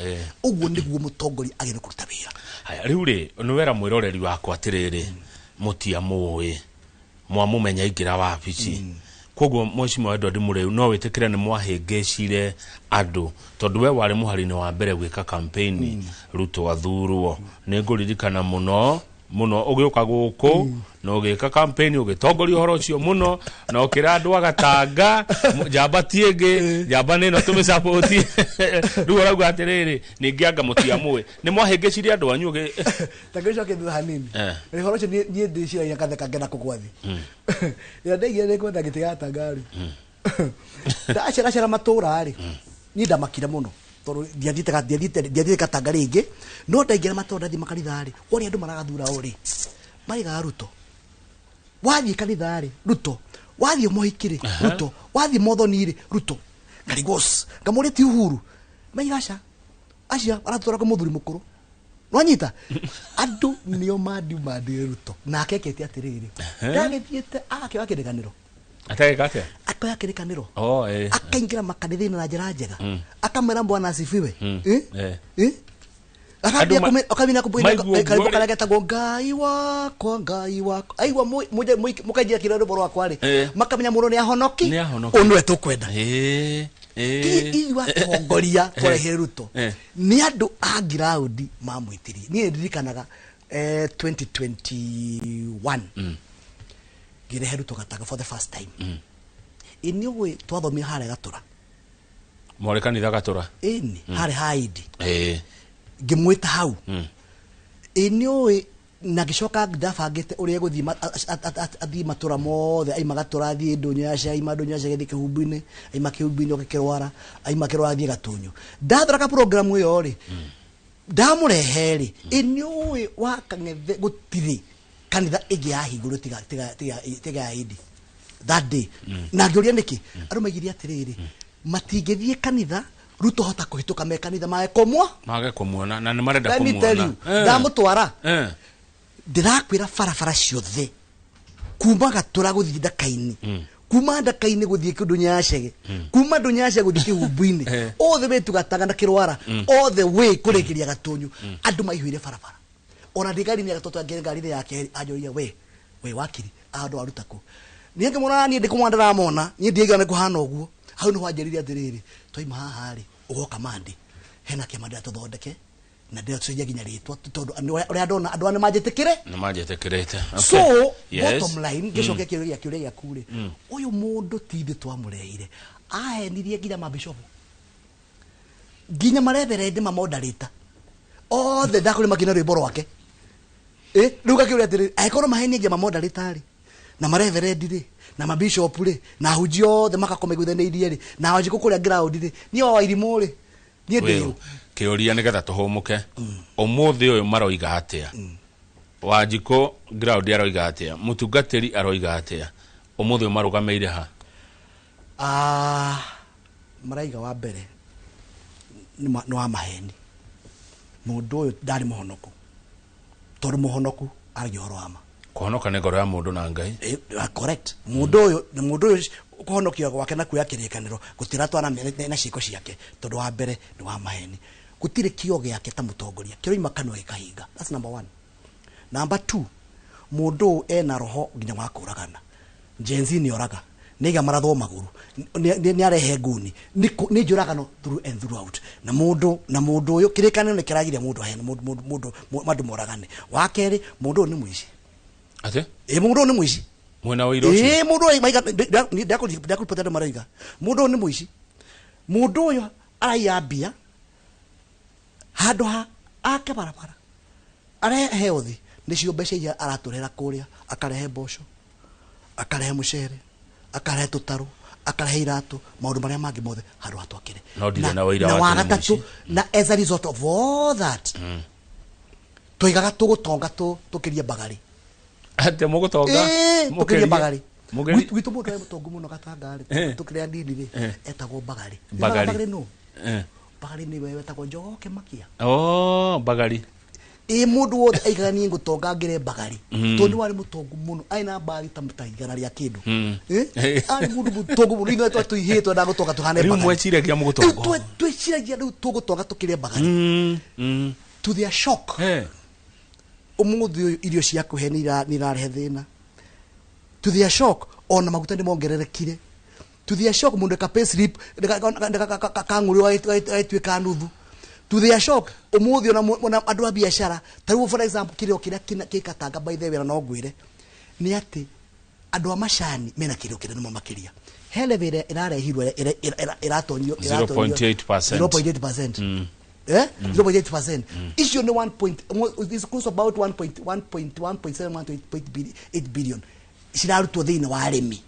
Ũguo nĩguo mũtongoria agĩrĩirwo kũruta wĩra. Haya, rĩu rĩ, nĩ wera mwĩroreri wakwa atĩrĩrĩ, mũtiamũĩ, mwamũmenya aingĩra wabici. Koguo Mheshimiwa Edward Muriu, no wĩtĩkĩre nĩ mwahĩngĩcire andũ, tondũ we warĩ mũhari-inĩ wa mbere gwĩka campaign Ruto athurwo. Nĩ ngũririkana mũno mũno ũgĩũka gũkũ na ũgĩka campaign, ũgĩtongoria ũhoro ũcio mũno, na ũkĩra andũ agatanga njamba ti ĩngĩ, njamba nĩ ĩno tũmĩcapoti. Rĩu ũrauga atĩrĩrĩ, ningĩ anga mũtiamũĩ, nĩ mwahĩngĩcirie andũ anyu Ta ngĩcoke thutha hanini. Ũhoro ũcio niĩ ndĩciragia ngatheka ngena kũgwa thĩ. Rĩrĩa ndaigire nĩ kwetha gĩtĩ gĩa Tanga rĩ, ndaceracera matũra rĩ, niĩ ndamakire mũno tondũ ndiathiĩte Gatanga rĩngĩ, no ndaingĩra matũra, ndathiĩ makanitha rĩ, ũrĩa andũ maragathura o rĩ, marĩgaga Ruto. Wathiĩ kanitha rĩ, Ruto. Wathiĩ mohiki rĩ, Ruto. Wathiĩ mothoni rĩ, Ruto. Ngarigos ngamũrĩ ti Uhuru, maiga aca acia aratwara kwa mũthuri mũkũrũ. Nwanyita andũ nĩo mandimandire Ruto, nake ekete atĩrĩrĩ, ndagĩthiĩte agakĩoya kĩrĩkanĩro. Atagĩka atĩa? Akoya kĩrĩkanĩro. Oh, eh. Akaingĩra makanitha-inĩ na njĩra njega, akamera Bwana asifiwe. Eh? Eh. Eh? Akambia Andũ akamina maigua ũguo karĩmbo rĩ. karĩa getagwo Ngai wakwa, Ngai wakwa, aigua mũkaingĩra kĩrĩa rwĩmbo rwakwa rĩ, makamenya mũndũ nĩ ahonoki. Nĩ ahonoki. Ũyũ nĩwe tũkwenda. Eh. Ithuĩ atongoria twarehire Ruto nĩ andũ a ngiraũndi mamwĩtirie. Niĩ ndirikanaga 2021 ngĩrehe Ruto Gatanga for the first time. Ĩ nĩ ũĩ twathomire harĩa Gatũra. Mwarĩ kanitha Gatũra? Ĩni, harĩa haindi. Ngĩmwĩta hau. Ĩ nĩ ũĩ na ngĩcoka ndabangĩte ũrĩa egũthiĩ athiĩ matũra mothe, aima Gatũra athiĩ Ndũnyũ ya Cai, aima Ndũnyũ ya Cai athiĩ Kĩhumbu-inĩ, aima Kĩhumbu-inĩ oke Kĩrwara, aima Kĩrwara athiĩ Gatũnyũ. Ndathondeka program ĩyo rĩ, ndamũrehe rĩ, ĩ nĩ ũĩ wa Kang'ethe gũtirĩ kanitha ĩngĩ yahingũrwo tiga ya Indi that day. Na ngĩũria nĩkĩ, andũ maigire atĩrĩrĩ, matingĩthiĩ kanitha Ruto hota kũhĩtũka me kanitha mae kũmwa mage kũmuona na nĩ marenda. Let me tell you, kũmuona. ndamũtwara, ndĩrakwĩra barabara ciothe kuma Gatũra gũthiĩ Ndaka-inĩ, kuma Ndaka-inĩ gũthiĩ kĩndũ Nyacege, kuma Ndũnyacege gũthiĩ Kĩhumbu-inĩ, all the way to Gatanga na Kĩrwara, all the way kũrĩkĩria Gatũnyũ, andũ maihũire barabara. Ona ndĩ ngari-inĩ ya Gatũtũ, angĩ ngari-inĩ ya kerĩ anjũria, we wakiri, andũ aruta kũ? Niĩ ngĩmwona, niĩ ndĩkũmwona, ndĩramona niĩ ndiaiga nĩ kũhana ũguo. Hau nĩho anjĩrire atĩrĩrĩ, twaima haha rĩ, ũgoka mandi hena kĩama ndĩra tũthondeke na ndĩra tũcenjia nginya rĩtwa, tondũ ũrĩa ndona andũ aya nĩ manjĩtĩkĩre. Nĩ manjĩtĩkĩrĩte. So bottom line, ngĩcokia kĩũria gĩaku rĩ, ũyũ mũndũ ti ithuĩ twamũrehire, ahenirie nginya mabishopu, nginya mareverendi, mamodarĩta othe ndakũrĩ makina rwĩmbo rwake. Rĩu gakĩũria atĩrĩrĩ, angĩkorwo mahenie nginya mamodarĩta rĩ, na mareverendi rĩ, na mabishopu rĩ, na ahunjia othe makakomaiguithanĩirie rĩ, na Wanjikũ kũrĩa ground rĩ, niĩ wa Wairimũ rĩ, niĩ ndĩũ? Kĩũria nĩgetha tũhũmũke, ũmũthĩ ũyũ maroiga atĩa? Wanjikũ ground aroiga atĩa? Mũtungatĩri aroiga atĩa? Ũmũthĩ ũyũ marũgamĩire ha? Ah, maraiga wa mbere nĩ wa maheni, mũndũ ũyũ ndarĩ mũhonoku, tondũ mũhonoku aragia ũhoro wa ma. Kũhonoka nĩ ngoro ya mũndũ na Ngai. Correct. Mũndũ ũyũ na mũndũ ũyũ kũhonokio gwake na kuoya kĩrĩkanĩro gũtiratwana na ciĩko ciake, tondũ wa mbere nĩ wa maheni, gũtirĩ kĩo gĩake ta mũtongoria kĩroima kanua gĩkahinga. That's number one. Number two, mũndũ ũyũ ena roho nginya wa kũragana. Gen Z nĩ oraga, nĩ aiga marathwo magũrũ, nĩ arehe nguni, nĩ njũragano through and throughout. Na mũndũ ũyũ kĩrĩkanĩro nĩ kĩragiria mũndũ ahene mũndũ andũ moragane. Wa kerĩ, mũndũ ũyũ nĩ mũici. Atĩ? Ĩ, mũndũ ũyũ nĩ mũici. Mwena wa ũira ũcio? Ĩ, mũndũ ũyũ maiga ndakũripota andũ maraiga mũndũ ũyũ nĩ mũici. Mũndũ ũyũ araiya mbia handũ ha ake barabara, arehe health, nĩcio mbeca iria aratũrehera kũrĩa, akarehe mboco, akarehe mũcere, akarehe tũtarũ, akarehe iratũ, maũndũ marĩa mangĩ mothe handũ ha twakĩre. No ndirĩ na ũira na wa wa atĩ nĩ gatatũ, mũici. Na as a result of all that, tũigaga tũgũtonga tũkĩrie Mbagari. Atĩ mũgũtonga? Ĩĩ, tũkĩrie Mbagari. Gwitũ mũndũ arĩ mũtongu mũno Gatanga rĩ, tũkĩrĩa ndini rĩ, etagwo Mbagari. Mbagari. Mbagari nũ? Mbagari nĩwe wetagwo Njogoke Makia. Oh, Mbagari. Ĩ, mũndũ wothe aigaga niĩ ngũtonga ngĩre Mbagari, tondũ nĩ warĩ mũtongu mũno, arĩ na mbari ta 100 rĩa kĩndũ. Arĩ mũndũ mũtongu mũno, ithuĩ twatũihĩtwo twendaga gũtonga tũhane Rĩu Mbagari. mweciragia Rĩu mũgũtonga? twĩciragia rĩu tũgũtonga tũkĩre Mbagari. To their shock, ũmũthĩ ũyũ irio cia kũhe nĩ irarehe thĩna. To their shock, ona maguta nĩ mongererekire. To their shock, mundu ka pay slip kang'ũrĩo agĩtuĩka nuthu. To their shock, ũmũthĩ ona andũ a biacara ta rĩu, for example, kĩrĩo kĩrĩa kĩ Katanga, by the way, na no ngwĩre nĩ atĩ andũ a macani mena kĩrĩo kĩnene mũno makĩria. He levy ĩrĩa ĩrarehirwo ĩratonyio. 0.8%. 0.8%. 0.8%. Icio nĩ 1 point, is close about 1.1.7 billion cirarutwo thĩinĩ wa arĩmi.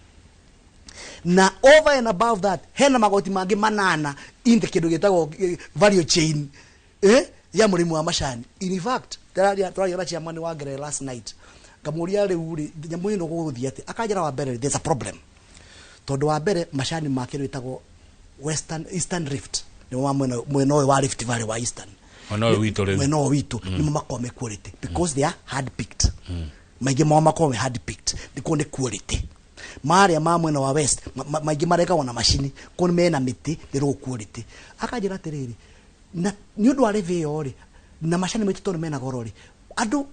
Na over and above that, hena magoti mangĩ manana in the kĩndũ gĩtagwo value chain ya mũrĩmi wa macani. In fact, tũraria na chairman wa Ngerere last night, ngamũria rĩu rĩ nyamũ ĩno gũgũthiĩ atĩ, akanjĩra wa mbere there's a problem, tondũ wa mbere macani ma kĩndũ gĩtagwo western Eastern Rift, nĩmo wa mwena ũyũ wa Rift Valley wa Eastern. Mwena ũyũ witũ rĩu. Mwena ũyũ witũ nĩmo makoragwo me quality because they are hand picked. Maingĩ mao makoragwo me hand picked, nĩkuo nĩ quality. Marĩa ma mwena wa west maingĩ marekagwo na macini, kuo mena mĩtĩ, nĩ low quality. Akanjĩra atĩrĩrĩ, na nĩ ũndũ wa levy ĩyo rĩ, na macani maitũ tondũ mena goro rĩ, andũ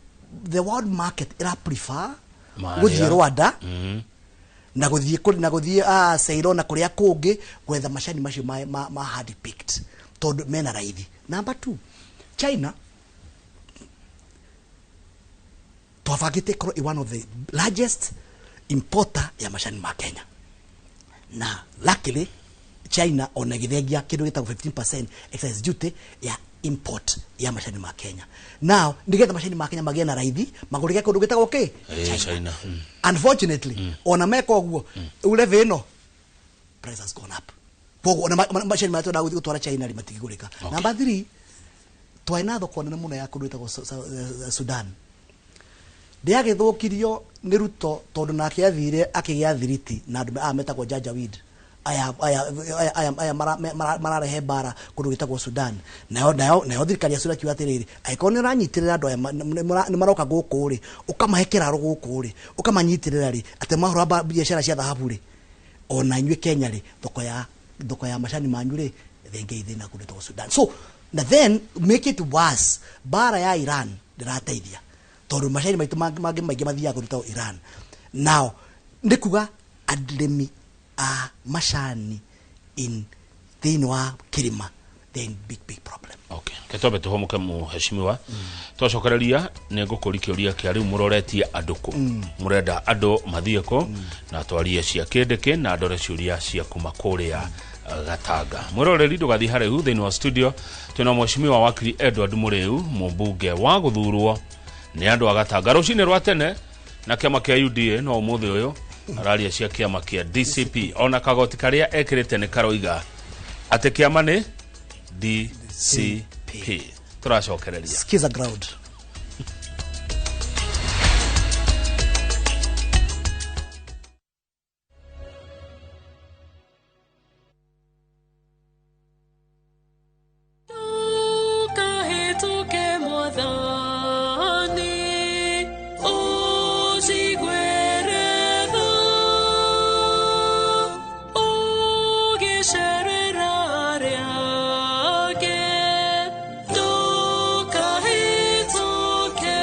the world market ĩra prefer Marĩa. gũthiĩ Rwanda na gũthiĩ na gũthiĩ Ceylon na kũrĩa kũngĩ gwetha macani macio ma hand picked tondũ mena raithi. Number two, China twabangĩte ĩkorwo ĩ one of the largest importer ya macani ma Kenya, na luckily China ona gĩthengia kĩndũ gĩtagwo 15% excise duty ya import ya macani ma Kenya. Now nĩgetha macani ma Kenya magĩe na raithi, magũrĩke kũndũ gĩtagwo kĩ? China. Unfortunately, ona meka ũguo, rĩu levy ĩno, price has gone up, koguo ona macani marĩa twendaga gũthiĩ gũtwara China rĩ, matingĩgũrĩka. Number three, twarĩ na thoko nene mũno ya kũndũ gĩtagwo Sudan, ndĩagĩthũkirio nĩ Ruto tondũ nake athire akĩgĩa thiriti na andũ aya metagwo Janjaweed, aya mararehe mbara kũndũ gwĩtagwo Sudan. Nayo thirikari ya Sudan kiuga atĩrĩrĩ, angĩkorwo nĩ ũranyitĩrĩra andũ aya nĩ maroka gũkũ rĩ, ũkamahe kĩraro gũkũ rĩ, ũkamanyitĩrĩra rĩ, atĩ mahũra biacara cia thahabu rĩ, ona inyuĩ Kenya rĩ, thoko ya macani manyu rĩ, thenge ithĩ na kũndũ gwĩtagwo Sudan. So na then make it worse, mbara ya Iran ndĩrateithia tondũ macani maitũ mangĩ maingĩ mathiaga kũndũ gwĩtagwo Iran. Now nĩ kuga arĩmi a macani in thĩinĩ wa kĩrĩma, they're in big big problem. Okay, ke twambe tũhũmũke, mũheshimiwa. Twacokereria nĩ ngũkũri kĩũria kĩa rĩu, mũroretie andũ kũ, mũrenda andũ mathiĩ kũ, na twarie cia kĩndĩkĩ na ndore ciũria cia kuma kũrĩa Gatanga. Mwĩroreri, ndũgathiĩ haraihu. Thĩinĩ wa studio twĩna mheshimiwa wakiri Edward Mũrĩu, mũmbunge wa gũthurwo nĩ andũ a Gatanga rũcinĩ rwa tene na kĩama kĩa UDA, no ũmũthĩ ũyũ araria cia kĩama kĩa DCP. Ona kagoti karĩa ekĩrĩte nĩ karoiga atĩ kĩama nĩ DCP. Tũracokereria. Skiza ground. Ndũkahĩtũke Mwathani, ũnjiguĩre tha, ũgĩcerera arĩa angĩ, ndũkahĩtũke.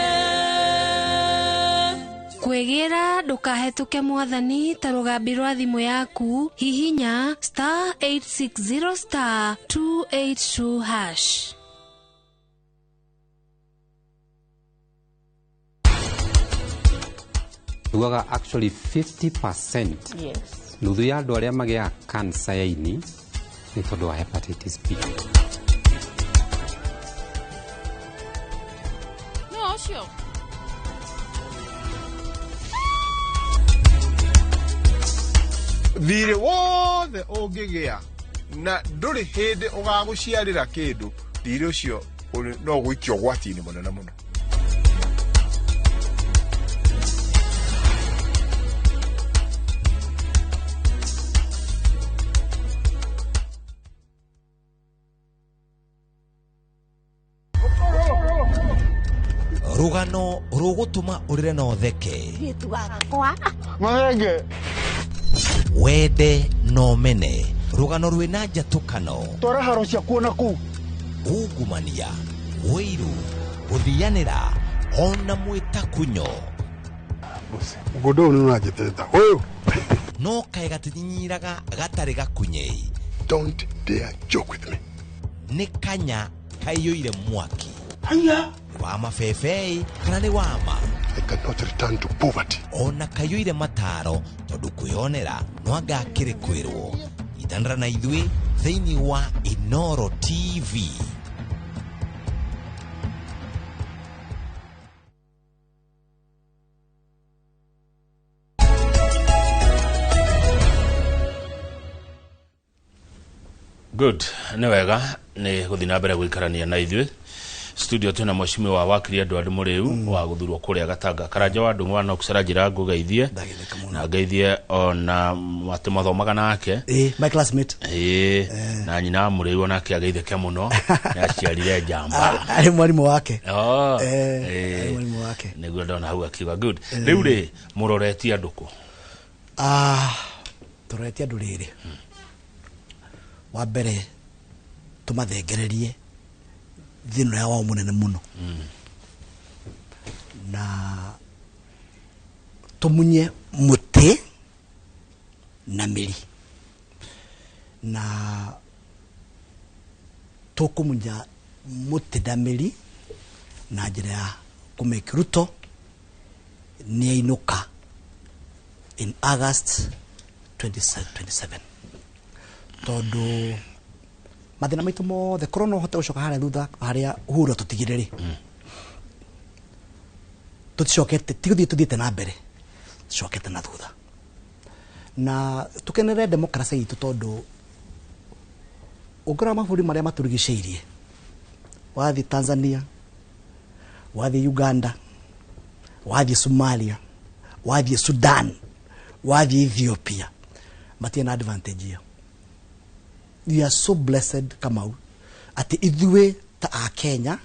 Kwĩgĩra ndũkahĩtũke Mwathani ta rũgambi rwa thimũ yaku, hihinya *860*282#. Tugaga actually 50%, nuthu ya andũ arĩa magĩaga cancer ya ini nĩ tondũ wa hepatitis B. No ũcio. Thirĩ wothe ũngĩgĩa na ndũrĩ hĩndĩ ũgagũciarĩra kĩndũ, thirĩ ũcio no ũgũikia ũgwati-inĩ mũnene mũno. Rũgano rũgũtũma ũrĩre na ũtheke, wende na ũmene, rũgano rwĩna njatũkano, Twara haro ciakuo na kũu. Ungumania, wĩiru, gũthianĩra ona mwĩtakunyo. Mũgũnda ũyũ nĩ ũranjĩtĩta ũyũ. No kaĩ gatinyinyiraga gatarĩ gakunyei. Don't dare joke with me. Nĩ kanya kaiyũire mwaki. Haya. Wa mabebei kana nĩ wama. I cannot return to poverty. Ona kaiyũire mataro tondũ kwĩonera no anga akĩrĩ kwĩrwo. Nyitanĩra na ithuĩ thĩinĩ wa Inoro TV. Good, nĩ wega nĩ gũthiĩ na mbere gũikarania na ithuĩ studio twĩna mheshimiwa wakiri Edward Mũrĩu wa gũthurwo kũrĩa Gatanga Karanja wa Ndung'u wa Knox aranjĩra ngũgeithie na ngeithie ona atĩ mathomaga nake. My classmate. Na nyina wa Mũrĩu onake ageithĩke mũno nĩ aciarire njamba. Arĩ mwarimũ wake. Arĩ mwarimũ wake. Nĩguo ndona hau akiuga good. Rĩu rĩ mũroretie andũ kũ? Tũroretie andũ rĩrĩ. Wa mbere tũmathengererie thĩna ũrĩa wao mũnene mũno na tũmunye mũtĩ na mĩri na tũkũmunya mũtĩ na mĩri na njĩra ya kũmake Ruto nĩ ainũka in August 2027 tondũ mathĩna maitũ mothe korwo no ũhote gũcoka harĩa thutha harĩa Uhuru atũtigire rĩ tũticokete ti gũthiĩ tũthiĩte na mbere tũcokete na thutha na tũkenere democracy itũ tondũ ũngĩrora mabũrũri marĩa matũrigicĩirie wathiĩ Tanzania, wathiĩ Uganda, wathiĩ Somalia, wathiĩ Sudan, wathiĩ Ethiopia matirĩ na advantage ĩyo. We are so blessed Kamau ati ithuĩ ta a Kenya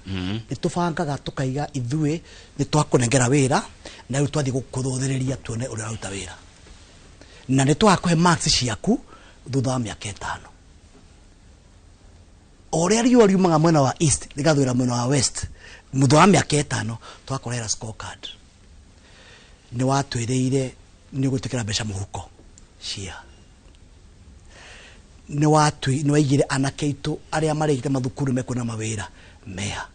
nĩ tũbangaga tũkaiga ithuĩ nĩ twakũnengera wĩra na rĩu twathiĩ gũkũthũthĩrĩria tuone ũrĩa ũraruta wĩra na nĩ twakũhe marks ciaku thutha wa mĩaka 5. O ũrĩa riũa riumaga mwena wa east rĩgathũĩra mwena wa west thutha wa mĩaka 5 twakũrehera scorecard. Nĩ watwĩrĩire nĩ ũgwĩtĩkĩra mbeca mũhuko cia nĩ waigire anake aitũ arĩa marĩkĩte mathukuru mekuona mawĩra meha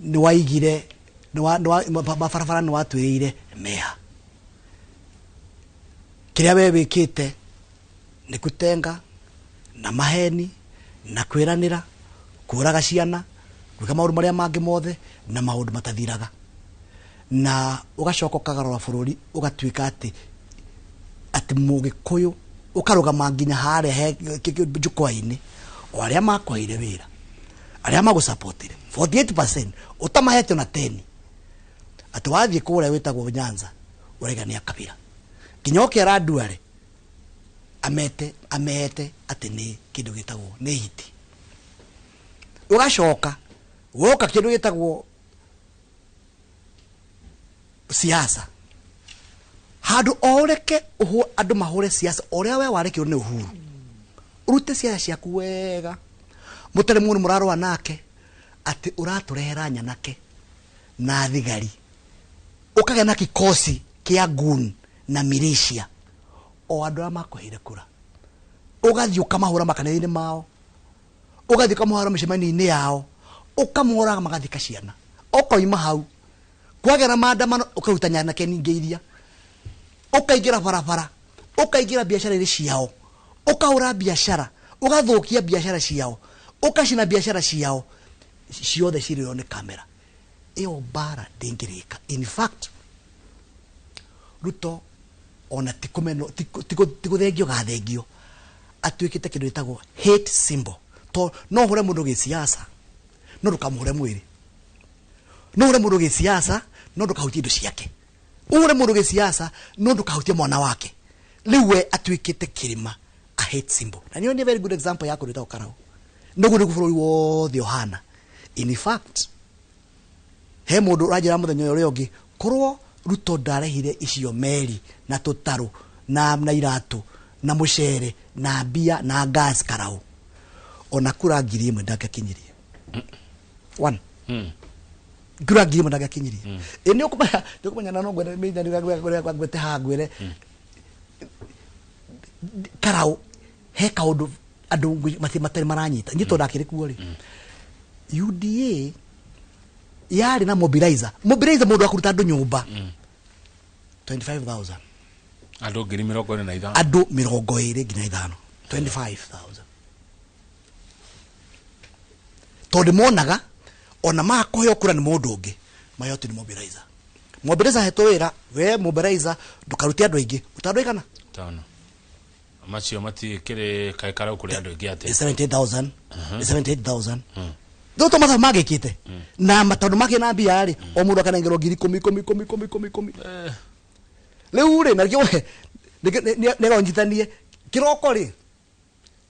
nĩ waigire mabarabara nĩ watwĩrĩire meha kĩrĩa we wĩkĩte nĩ kutenga na maheni na kwĩranĩra kũraga ciana gwĩka maũndũ marĩa mangĩ mothe na maũndũ matathiraga na ũgacoka ũkagarũra bũrũri ũgatuĩka atĩ mũgĩkũyũ ũkarũgama nginya harĩa he jukwaa-inĩ o arĩa makũheire wĩra arĩa magũsapotire 48% ũtamahete ona 10 atĩ wathiĩ kũrĩa wĩtagwo Nyanza ũraiga nĩ akabira nginya ũkera Nduare amete atĩ nĩ kĩndũ gĩtagwo nĩ hiti ũgacoka woka kĩndũ gĩtagwo siasa handũ o ũreke andũ mahũre siasa ũrĩa we warekirwo nĩ Uhuru ũrute siasa ciaku wega mũtarĩ mũndũ mũrarũa nake atĩ ũratũrehera nyanake na thigari ũkagĩa na kikosi kĩa gun na militia o andũ arĩa makũheire kura ũgathiĩ ũkamahũra makanitha-inĩ mao ũgathiĩ ũkamahũra mĩcemanio-inĩ yao ũkamoraga magathika ciana ũkoima hau kwagĩa na maandamano ũkaruta nyanake ningĩ iria ũkaingĩra barabara ũkaingĩra biacara-inĩ ciao ũkahũra biacara ũgathũkia biacara ciao ũkacina biacara ciao ciothe cirĩo nĩ kamera ĩyo mbara ndĩngĩrĩka. In fact Ruto ona ti gũthengio gathengio atuĩkĩte kĩndũ gĩtagwo hate symbol to no ũhũre mũndũ gĩsiasa no ndũkamũhũre mwĩrĩ no ũhũre mũndũ gĩsiasa no ndũkahutie indo ciake ũhũre mũndũ gĩsiasa no ndũkahutie mwana wake rĩu we atuĩkĩte kĩrĩma a hate symbol na nĩyo nĩ very good example ya kũndũ ĩtagwo Karau noguo nĩguo bũrũri wothe ũhana. In fact he mũndũ ũranjĩra mũthenya ũrĩa ũngĩ korwo Ruto ndarehire icio meri na tũtarũ na iratũ na mũcere na mbia na gas Karau ona kura 1,000 ndangĩakinyirie one kura 1,000 ndangĩakinyirie ĩ nĩ ũkũmenya na no ngwende ngwete haha ngwĩre Karau he kaundu andu matarĩ maranyita niĩ tondũ ndakĩrĩ kuo rĩ. UDA yarĩ na mobilizer mũndũ wa kũruta andũ nyũmba 25,000 andũ 25,000 andũ 25 25,000 tondũ monaga ona makũheo kura nĩ mũndũ ũngĩ mayo ti nĩ mobilizer hetwo wĩra we mobilizer ndũkarute andũ aingĩ ruta andũ aigana tano macio matikĩrĩ kaĩ karau kũrĩ andũ aingĩ atĩa 78,000 78,000 rĩu to mathabu magĩkĩte na tondũ makĩ na mbia rĩ o mũndũ akanengerwo ngiri ikũmi ikũmi ikũmi ikũmi ikũmi ikũmi rĩu rĩ na rĩo nĩronyitanie kĩroko rĩ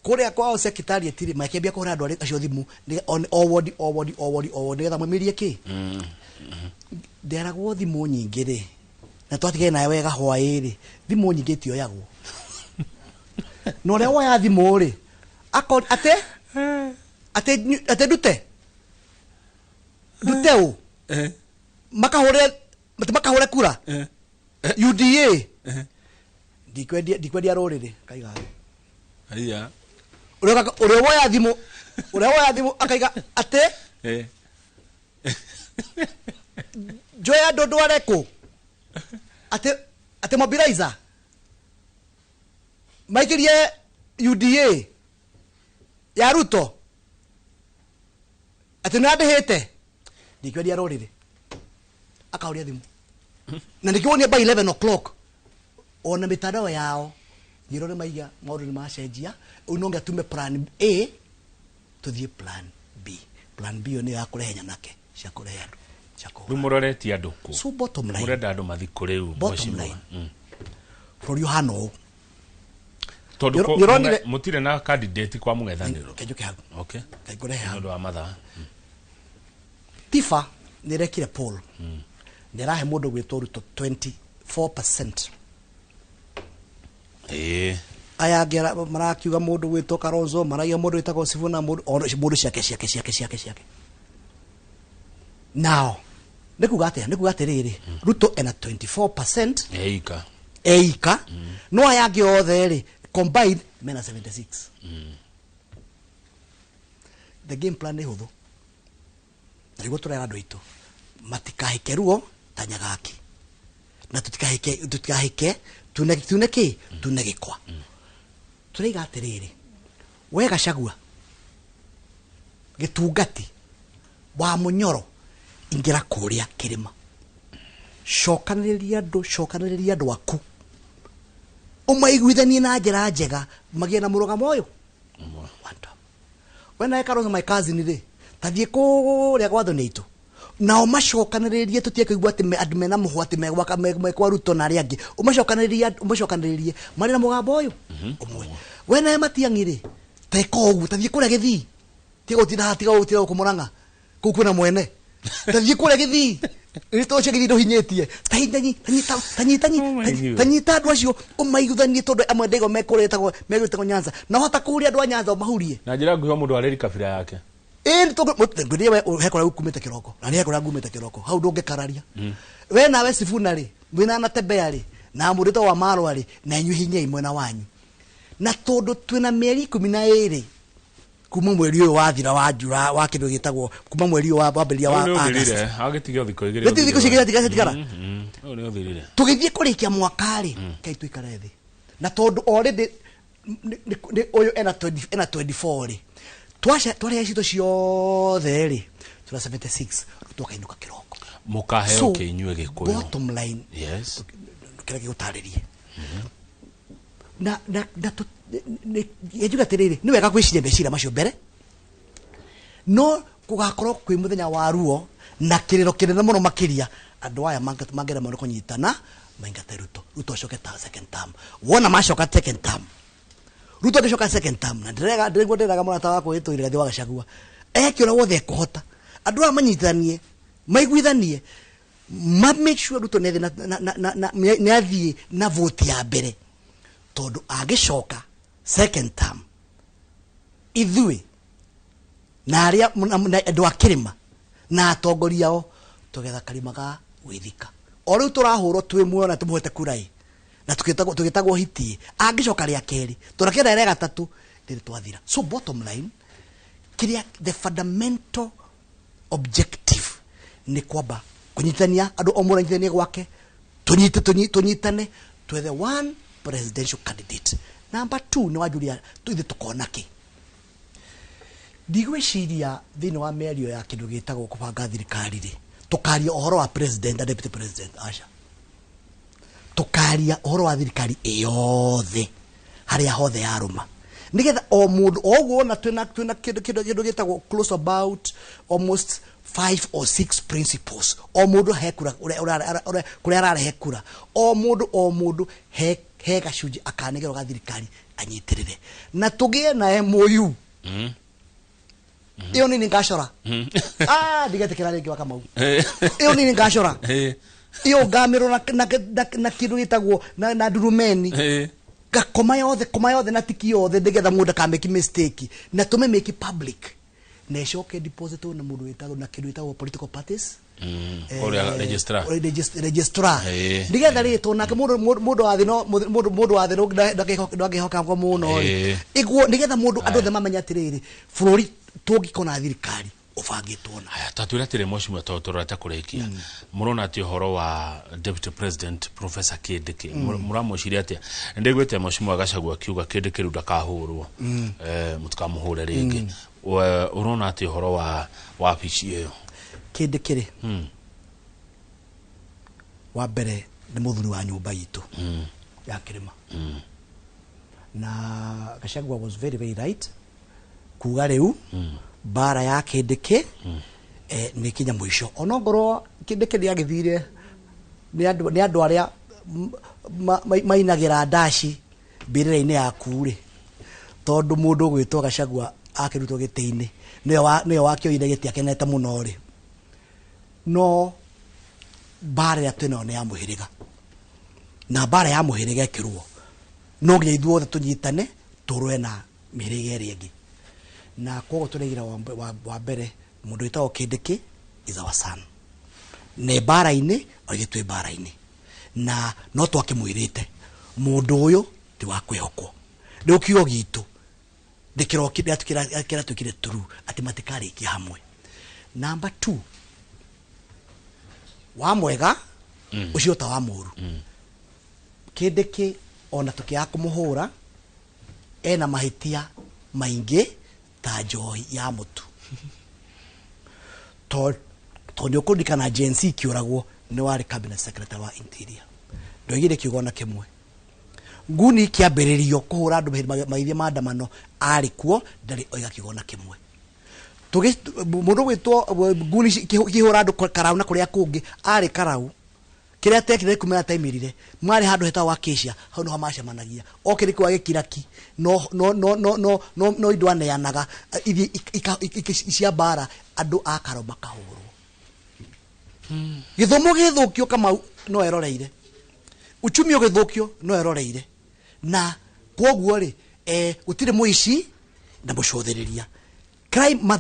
kũrĩa kwao secretariat rĩ makĩambia kũhũra andũ acio thimũ o wodi o wodi o wodi o wodi nĩgetha maumĩrie kĩ nderagwo thimũ nyingĩ rĩ na twatigane nawe wega hwaĩ rĩ thimũ nyingĩ itioyagwo na ũrĩa woya thimũ rĩ ate ate ndute ndute ũ makahũre kura UDA ndikwendia rũrĩrĩ kaiga haiya ũrĩa woya thimũ akaiga ate njoe andũ ndware kũ ate mobilizer maikĩrie UDA ya Ruto ate nĩ andĩhĩte ndikwendia rũrĩrĩ akaũria thimũ na nĩkĩo by 11 o'clock ona mitandao yao nyiro nĩ maiga maũndũ nĩ macenjia rĩu no nginya tume plan A tũthiĩ plan B. Plan B ĩyo nĩ ya kũrehe nyanake cia kũrehe andũ cia kũhũra. Rĩu mũroretie andũ kũ? So bottom line, mũrenda andũ mathiĩ kũ rĩu bottom line bũrũri ũhana ũũ tondũ mũtirĩ na candidate kwa mũng'ethanĩro. Kenjũke hau. Okay. Ngũrehe hau nĩ ũndũ wa mathaa. Tifa nĩ ĩrekire poll nĩ ĩrahe mũndũ gwĩtwo Ruto 24%. Aya angĩ marakiuga mũndũ gwĩtwo Kalonzo, maraiga mũndũ wĩtagwo Sifuna, mũndũ ciake ciake ciake ciake ciake. Now nĩ kuga atĩa? Nĩ kuga atĩrĩrĩ, Ruto ena 24% eika no aya angĩ othe rĩ combined mena 76. The game plan nĩ hũthũ na nĩguo tũrera andũ aitũ matikahĩke ruo ta Nyagaki na tutikahĩke tune kĩ tune gĩkwa. Tũraiga atĩrĩrĩ, we Gachagua gĩtungati wa Mũnyoro ingĩra kũrĩa kĩrĩma, cokanĩrĩria andũ aku ũmaiguithanie na njĩra njega magĩe na mũrũgamo ũyũ. We nawe Kalonzo my cousin rĩ, tathiĩ kũrĩa gwa thoni aitũ nao macokanĩrĩrie, tũtige kũigua atĩ andũ mena mũhwa atĩ mekwa Ruto na arĩa angĩ, ũmacokanĩrĩrie marĩ na mũgambo ũyũ ũmwe. We nawe Matiang'i rĩ, teka ũguo, tathiĩ kũrĩa Gĩthii, tiga gũtinda tiga gũtinda gũkũ Mũrang'a kũu kwĩna mwene, tathiĩ kũrĩa Gĩthii rĩtwa ũcio Gĩthii ndũhinyĩtie, tanyita andũ acio ũmaiguithanie tondũ amwe ndaigo mekũrĩa megwĩtagwo Nyanza na hota kũhuria andũ a Nyanza ũmahurie na njĩra nguhĩ o mũndũ arĩri kabira yake. Ngwĩrire we he kũrĩa ukumĩte kĩroko na nĩ he kũrĩa ngumĩte kĩroko hau ndũngĩkararia. We nawe Sifuna rĩ, mwĩna Natembeya rĩ na mũndũ wa Marwa rĩ, na inyuĩ hinyei mwena wanyu, na tondũ twĩna mĩeri 12 kuma mweri ũyũ wathira wa Jura wa kĩndũ gĩtagwo kuma mweri ũyũ wambĩrĩria wa August. Agĩtiga thikũ igĩrĩ. Nĩ thikũ cigĩrĩ citigara. Ũyũ nĩ ũthirire. Tũgĩthiĩ kũrĩkia mwaka rĩ, kai tũikare thĩ na tondũ already ũyũ ena 24 rĩ, twarĩa citũ ciothe rĩ tũra 76 Ruto akainũka kĩroko. Mũkaheo kĩ inyuĩ Gĩkũyũ? Bottom line, yes, kĩrĩa gĩgũtarĩrie na njuga atĩrĩrĩ, nĩ wega gwĩciria meciria macio mbere, no gũgakorwo kwĩ mũthenya wa ruo na kĩrĩro kĩnene mũno makĩria andũ aya mangĩremwo nĩ kũnyitana maingate Ruto. Ruto acoke ta second term. Wona macoka second term, Ruto agĩcoka second term, na ndĩraigua ndĩraga mũrata wakwa wĩtwo Rigathĩ wa Gachagua eke ũrĩa wothe ekũhota andũ aya manyitithanie maiguithanie ma make sure Ruto nĩ athiĩ na vote ya mbere, tondũ agĩcoka second term ithuĩ na arĩa andũ a kĩrĩma na atongoria ao tũgetha karima ga gwĩthika. O rĩu tũrahũrwo twĩ muoyo na tũmũhete kura ĩ, Na tũgĩtagwo hiti angĩcoka rĩa kerĩ tũrakĩenda rĩa gatatũ rĩrĩ twathira. So bottom line, kĩrĩa the fundamental objective nĩ kwamba kũnyitania andũ, o mũndũ anyitithanie gwake, tũnyite tũnyitane twethe one presidential candidate. Number two, nĩ wanjuria ithuĩ tũkona kĩ. Ndigwĩciria thĩinĩ wa mĩario ya kĩndũ gĩtagwo kũbanga thirikari rĩ, tũkaria ũhoro wa president na deputy president, aca. Tũkaria ũhoro wa thirikari ĩyothe, harĩa hothe yarũma, nĩgetha o mũndũ o ũguo wona twĩna kĩndũ gĩtagwo close about almost five or six principles. O mũndũ he kura kũrĩa ararehe kura, o mũndũ he gacunjĩ akanegerwo ga thirikari anyitĩrĩre, na tũgĩe na MOU. Ĩyo nini ngacora, ah, ndigetĩkĩra rĩngĩ wa Kamau. Ĩyo nini ngacora, ĩyo ngamĩrwo na kĩndũ gĩtagwo na ndurumeni, gakoma yothe, koma yothe na tiki yothe, nĩgetha mũndũ akamake mistake, na tũme make public, na ĩcoke deposit na mũndũ wĩtagwo na kĩndũ gĩtagwo political parties. Ũrĩa registrar. Registrar, nĩgetha rĩ tondũ nake mũndũ wa thĩ no mũndũ wa thĩ ndangĩhoka mũno rĩ, ĩguo nĩgetha mũndũ andũ othe mamenye atĩrĩrĩ, bũrũri tũngĩkona thirikari ũbangĩtwo na Haya, tatwĩre atĩrĩ, mheshimiwa, tondũ tũrorete kũrĩkia, mũrona atĩ ũhoro wa deputy president Professor Kindiki, mũramwĩciria atĩa? Ndĩguĩte mheshimiwa Gachagua akiuga Kindiki rĩu ndakahũrwo, mũtikamũhũre rĩngĩ. Ũrona atĩ ũhoro wa wabici ĩyo? Kĩndĩ kĩrĩ wa mbere nĩ mũthuri wa nyũmba itũ ya kĩrĩma, na Gachagua was very very right kuga rĩu mbara ya Kindiki nĩ kinya mũico, onongorwo Kindiki nĩ agĩthire nĩ andũ arĩa mainagĩra ndaci mbĩrĩra-inĩ yaku rĩ, tondũ mũndũ ũgwĩtwo Gachagua akĩrutwo gĩtĩ-inĩ nĩwe wakĩoire gĩtĩ akenete mũno rĩ. No mbara ĩrĩa twĩnayo nĩ ya mũhĩrĩga, na mbara ya mũhĩrĩga ĩkĩrwo no nginya ithuothe tũnyitane tũrũe na mĩhĩrĩga ĩrĩa ĩngĩ. Na koguo tũraigĩra wa mbere mũndũ wĩtagwo Kindiki is our son, nĩ mbara-inĩ o ithuĩ twĩ mbara-inĩ, na no twakĩmwĩrĩte mũndũ ũyũ ti wa kwĩhokwo. Rĩu kiugo gitũ nĩkĩratuĩkire true atĩ matikarĩkia hamwe. Number two, wa mwega ũcio ta wa mũru, Kindiki ona tũkĩaga kũmũhũra ena mahĩtia maingĩ ta njohi ya mũtu, tondũ nĩ ũkũririkana Gen Z kĩũragwo nĩ warĩ cabinet secretary wa interior, ndoigire kiugo ona kĩmwe. Nguni kĩambĩrĩrio kũhũra andũ magĩthiĩ maandamano, arĩ kuo, ndarĩ oiga kiugo ona kĩmwe. Mũndũ gwĩtwo nguni ikĩhũra andũ Karau na kũrĩa kũngĩ, arĩ Karau. Kĩrĩa tekire kumĩra taimirire marĩ handũ hetagwo Acacia, hau nĩho macemanagia. Okĩrĩ kũu agĩkira ki, no indo aneanaga ithiĩ cia mbara, andũ a Karau makahũrwo, gĩthomo gĩthũkio, Kamau no eroreire, uchumi ũgĩthũkio no eroreire. Na kwoguo rĩ, gũtirĩ mũici na mũcũthĩrĩria crime,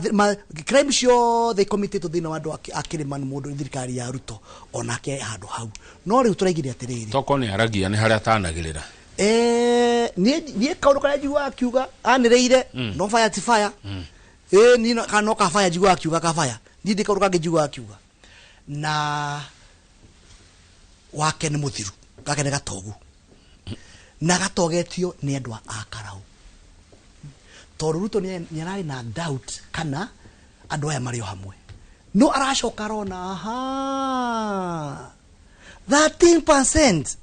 crime ciothe ikomitĩtwo thĩinĩ wa andũ a kĩrĩma nĩ mũndũ thirikari ya Ruto onake handũ hau. No rĩu tũraigire atĩrĩrĩ, Toko nĩ aragia nĩ harĩa atanagĩrĩra. Niĩ kaũndũ karĩa njiguaga akiuga anĩrĩire no fire ti fire, niĩ kana no ka fire njiguaga akiuga ka fire, niĩ ndĩ kaũndũ kangĩ njiguaga akiuga na wake nĩ mũthiru, gake nĩ gatogu na gatogetio nĩ andũ a Karau, tondũ Ruto nĩ ararĩ na doubt kana andũ aya marĩ o hamwe, no aracoka arona aha 13%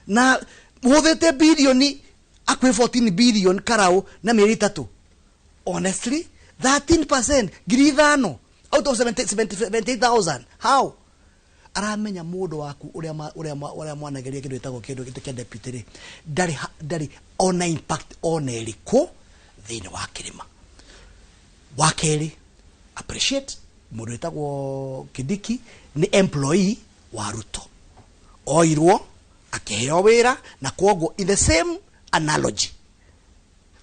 na hũthĩte bilioni akuhĩ 14 billion Karau na mĩeri 3. Honestly, 13%, 5,000 out of 70 78,000, how aramenya mũndũ waku ũrĩa mwanageria kĩndũ gĩtagwo kĩndũ kĩa deputy rĩ, ndarĩ ona impact ona ĩrĩkũ thĩinĩ wa kĩrĩma. Wa kerĩ, appreciate mũndũ wĩtagwo Kindiki nĩ employee wa Ruto, oirwo akĩheo wĩra, na kwoguo in the same analogy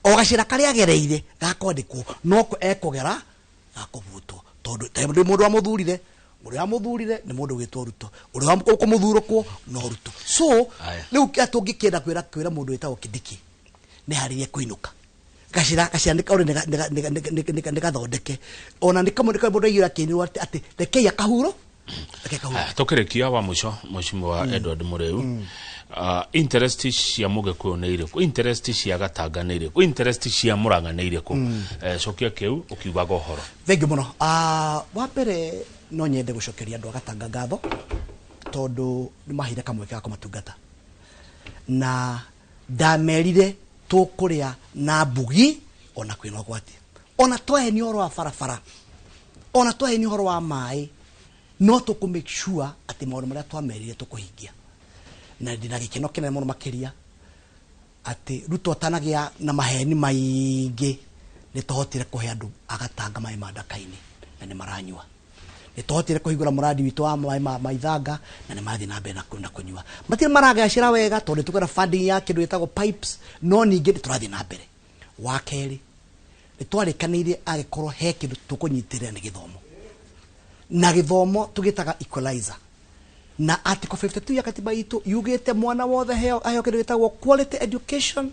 o gacĩra karĩa agereire gakwandĩkwo noko ekũgera gakũbutwo, tondũ ndĩ mũndũ wamũthurire Ũrĩa wamũthurire nĩ mũndũ wĩtwo Ruto, ũrĩa ũkũmũthurũkwo no Ruto. So Aya. rĩu kĩa tũngĩkĩenda kwĩra mũndũ wĩtagwo Kindiki nĩ harĩrie kũinũka gacira gacira nĩ kaũrĩ nĩ gathondeke ona nĩ kamwe nĩ kamwe mũndũ aiyũra akĩinĩrwo atĩ atĩ rekei akahuro, reke akahuro. Aya, tũkĩrĩkia wa mũico, Mheshimiwa Edward Mũrĩu, interest cia Mũgĩkũyũ nĩ irĩkũ, interest cia Gatanga nĩ irĩkũ, interest cia Mũrang'a nĩ irĩkũ? Cokia kĩu ũkiugaga ũhoro. Thengiũ mũno. Wa mbere no nyende gũcokeria andũ a Gatanga ngatho tondũ nĩ maheire kamweke ga kũmatungata, na ndamerire tũkũrĩa na mbugi ona kwĩna ũgwati, ona twahenio ũhoro wa barabara, ona twahenio ũhoro wa maĩ, no tũkũ make sure atĩ maũndũ marĩa twamerire tũkũhingia. Na ndĩna gĩkeno kĩnene mũno makĩria atĩ Ruto atanagĩa na maheni maingĩ nĩ tũhotire kũhe andũ a Gatanga maĩ ma Ndaka-inĩ na nĩ maranyua. Nĩ tũhotire kũhingũra mũradi witũ wa maĩ ma Ithanga na nĩ marathiĩ na mbere na kũnyua. Matirĩ maragacĩra wega tondũ nĩ tũkwenda funding ya kĩndũ gĩtagwo pipes, no ningĩ nĩ tũrathiĩ na mbere. Wa kerĩ, nĩ twarĩkanĩire angĩkorwo he kĩndũ tũkũnyitĩrĩra nĩ gĩthomo, na gĩthomo tũgĩtaga equalizer, na article 52 ya katiba itũ yugĩte mwana wothe aheo kĩndũ gĩtagwo quality education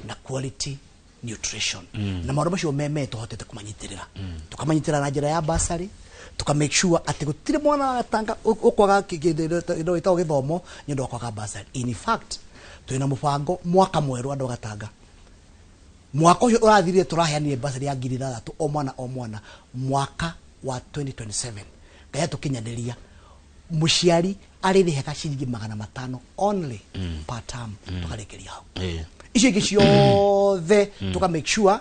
na quality nutrition. Na maũndũ macio meme tũhotete kũmanyitĩrĩra, tũkamanyitĩrĩra na njĩra ya bursary, tuka make sure atĩ gũtirĩ mwana wa Gatanga ũkwaga kĩndũ gĩtagwo gĩthomo nĩ ũndũ wa kwaga bursary. In fact, twĩna mũbango mwaka mwerũ andũ a Gatanga, mwaka ũcio ũrathirire tũraheanire bursary ya 6,000 o mwana o mwana. Mwaka wa 2027 Ngai atũkinyanĩria, mũciari arĩrĩhaga ciringi 500 only per term, tũkarĩkĩria hau. Icio ingĩ ciothe tuka make sure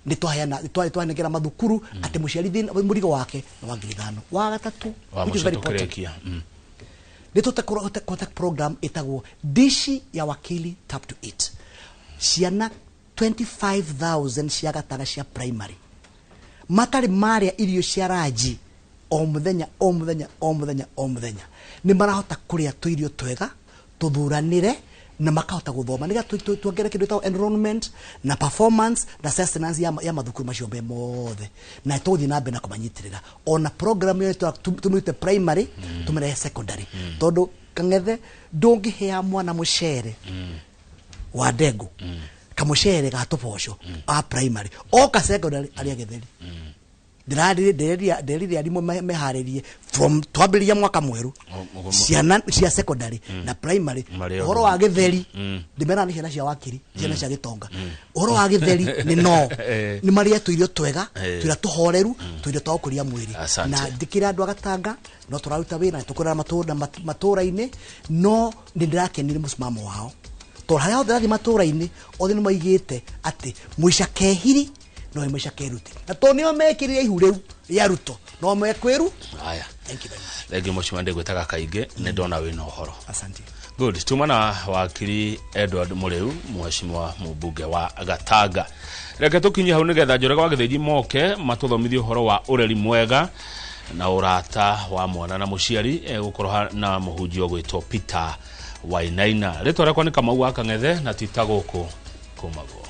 nĩ twaheana, nĩ twanengera mathukuru atĩ mũciari mũrigo wake nĩ wa 5,000. Wa gatatũ, wa which is mũico very important, tũkĩrĩkia. Nĩ tũte program ĩtagwo Dishi ya Wakili Tap to Eat. Ciana 25,000 cia Gatanga cia primary matarĩ marĩa irio cia ranji o mũthenya o mũthenya o mũthenya o mũthenya nĩ marahota kũrĩa tũirio twega tũthuranĩre na makahota gũthoma nĩgetha tuongerere kĩndũ gĩtagwo enrollment na performance na sustenance ya mathukuru macio me mothe, na tũgũthiĩ na mbere na kũmanyitĩrĩra ona program ĩyo tũmĩrute primary tũmĩrehe secondary, tondũ Kang'ethe ndũngĩhea mwana mũcere wa ndengũ, kamũcere ga tũboco a primary oka secondary arĩa gĩtheri. Ndĩrerire arimũ meharĩrie from twambĩrĩria mwaka mwerũ ciana cia secondary na primary Marĩo ũhoro wa gĩtheri ndĩmeraga nĩ ciana cia wakiri, ciana cia gĩtonga, ũhoro wa gĩtheri nĩ no nĩ marĩe tũirio twega, tũirio tũhoreru, tũirio twa gũkũria mwĩrĩ. Asante. Na ndĩkĩra andũ a Gatanga no tũraruta wĩra na tũkũrera matũra-inĩ, no nĩ ndĩrakenire mũsimamo wao tondũ harĩa hothe rathiĩ matũra-inĩ othe nĩ maigĩte atĩ mũica kehiri no mũica keruti, na tondũ nĩo mekĩrire ihu rĩu rĩa Ruto no mekwĩru. Aya. Thank you very much. Thengiũ mũcima, ndĩgwĩtaga kaingĩ nĩ ndona wĩna ũhoro. Asante. Good. Tuma na wakiri Edward Mũrĩu, mheshimiwa mũmbunge wa Gatanga. Reke tũkinye hau nĩgetha Njoroge wa Gĩthĩnji moke matũthomithie ũhoro wa ũreri mwega na ũrata wa mwana na mũciari, egũkorwo na mũhunjia ũgwĩtwo Peter Wainaina. Rĩtwa rĩakwa nĩ Kamau wa Kang'ethe na tita gũkũ kũmagwo.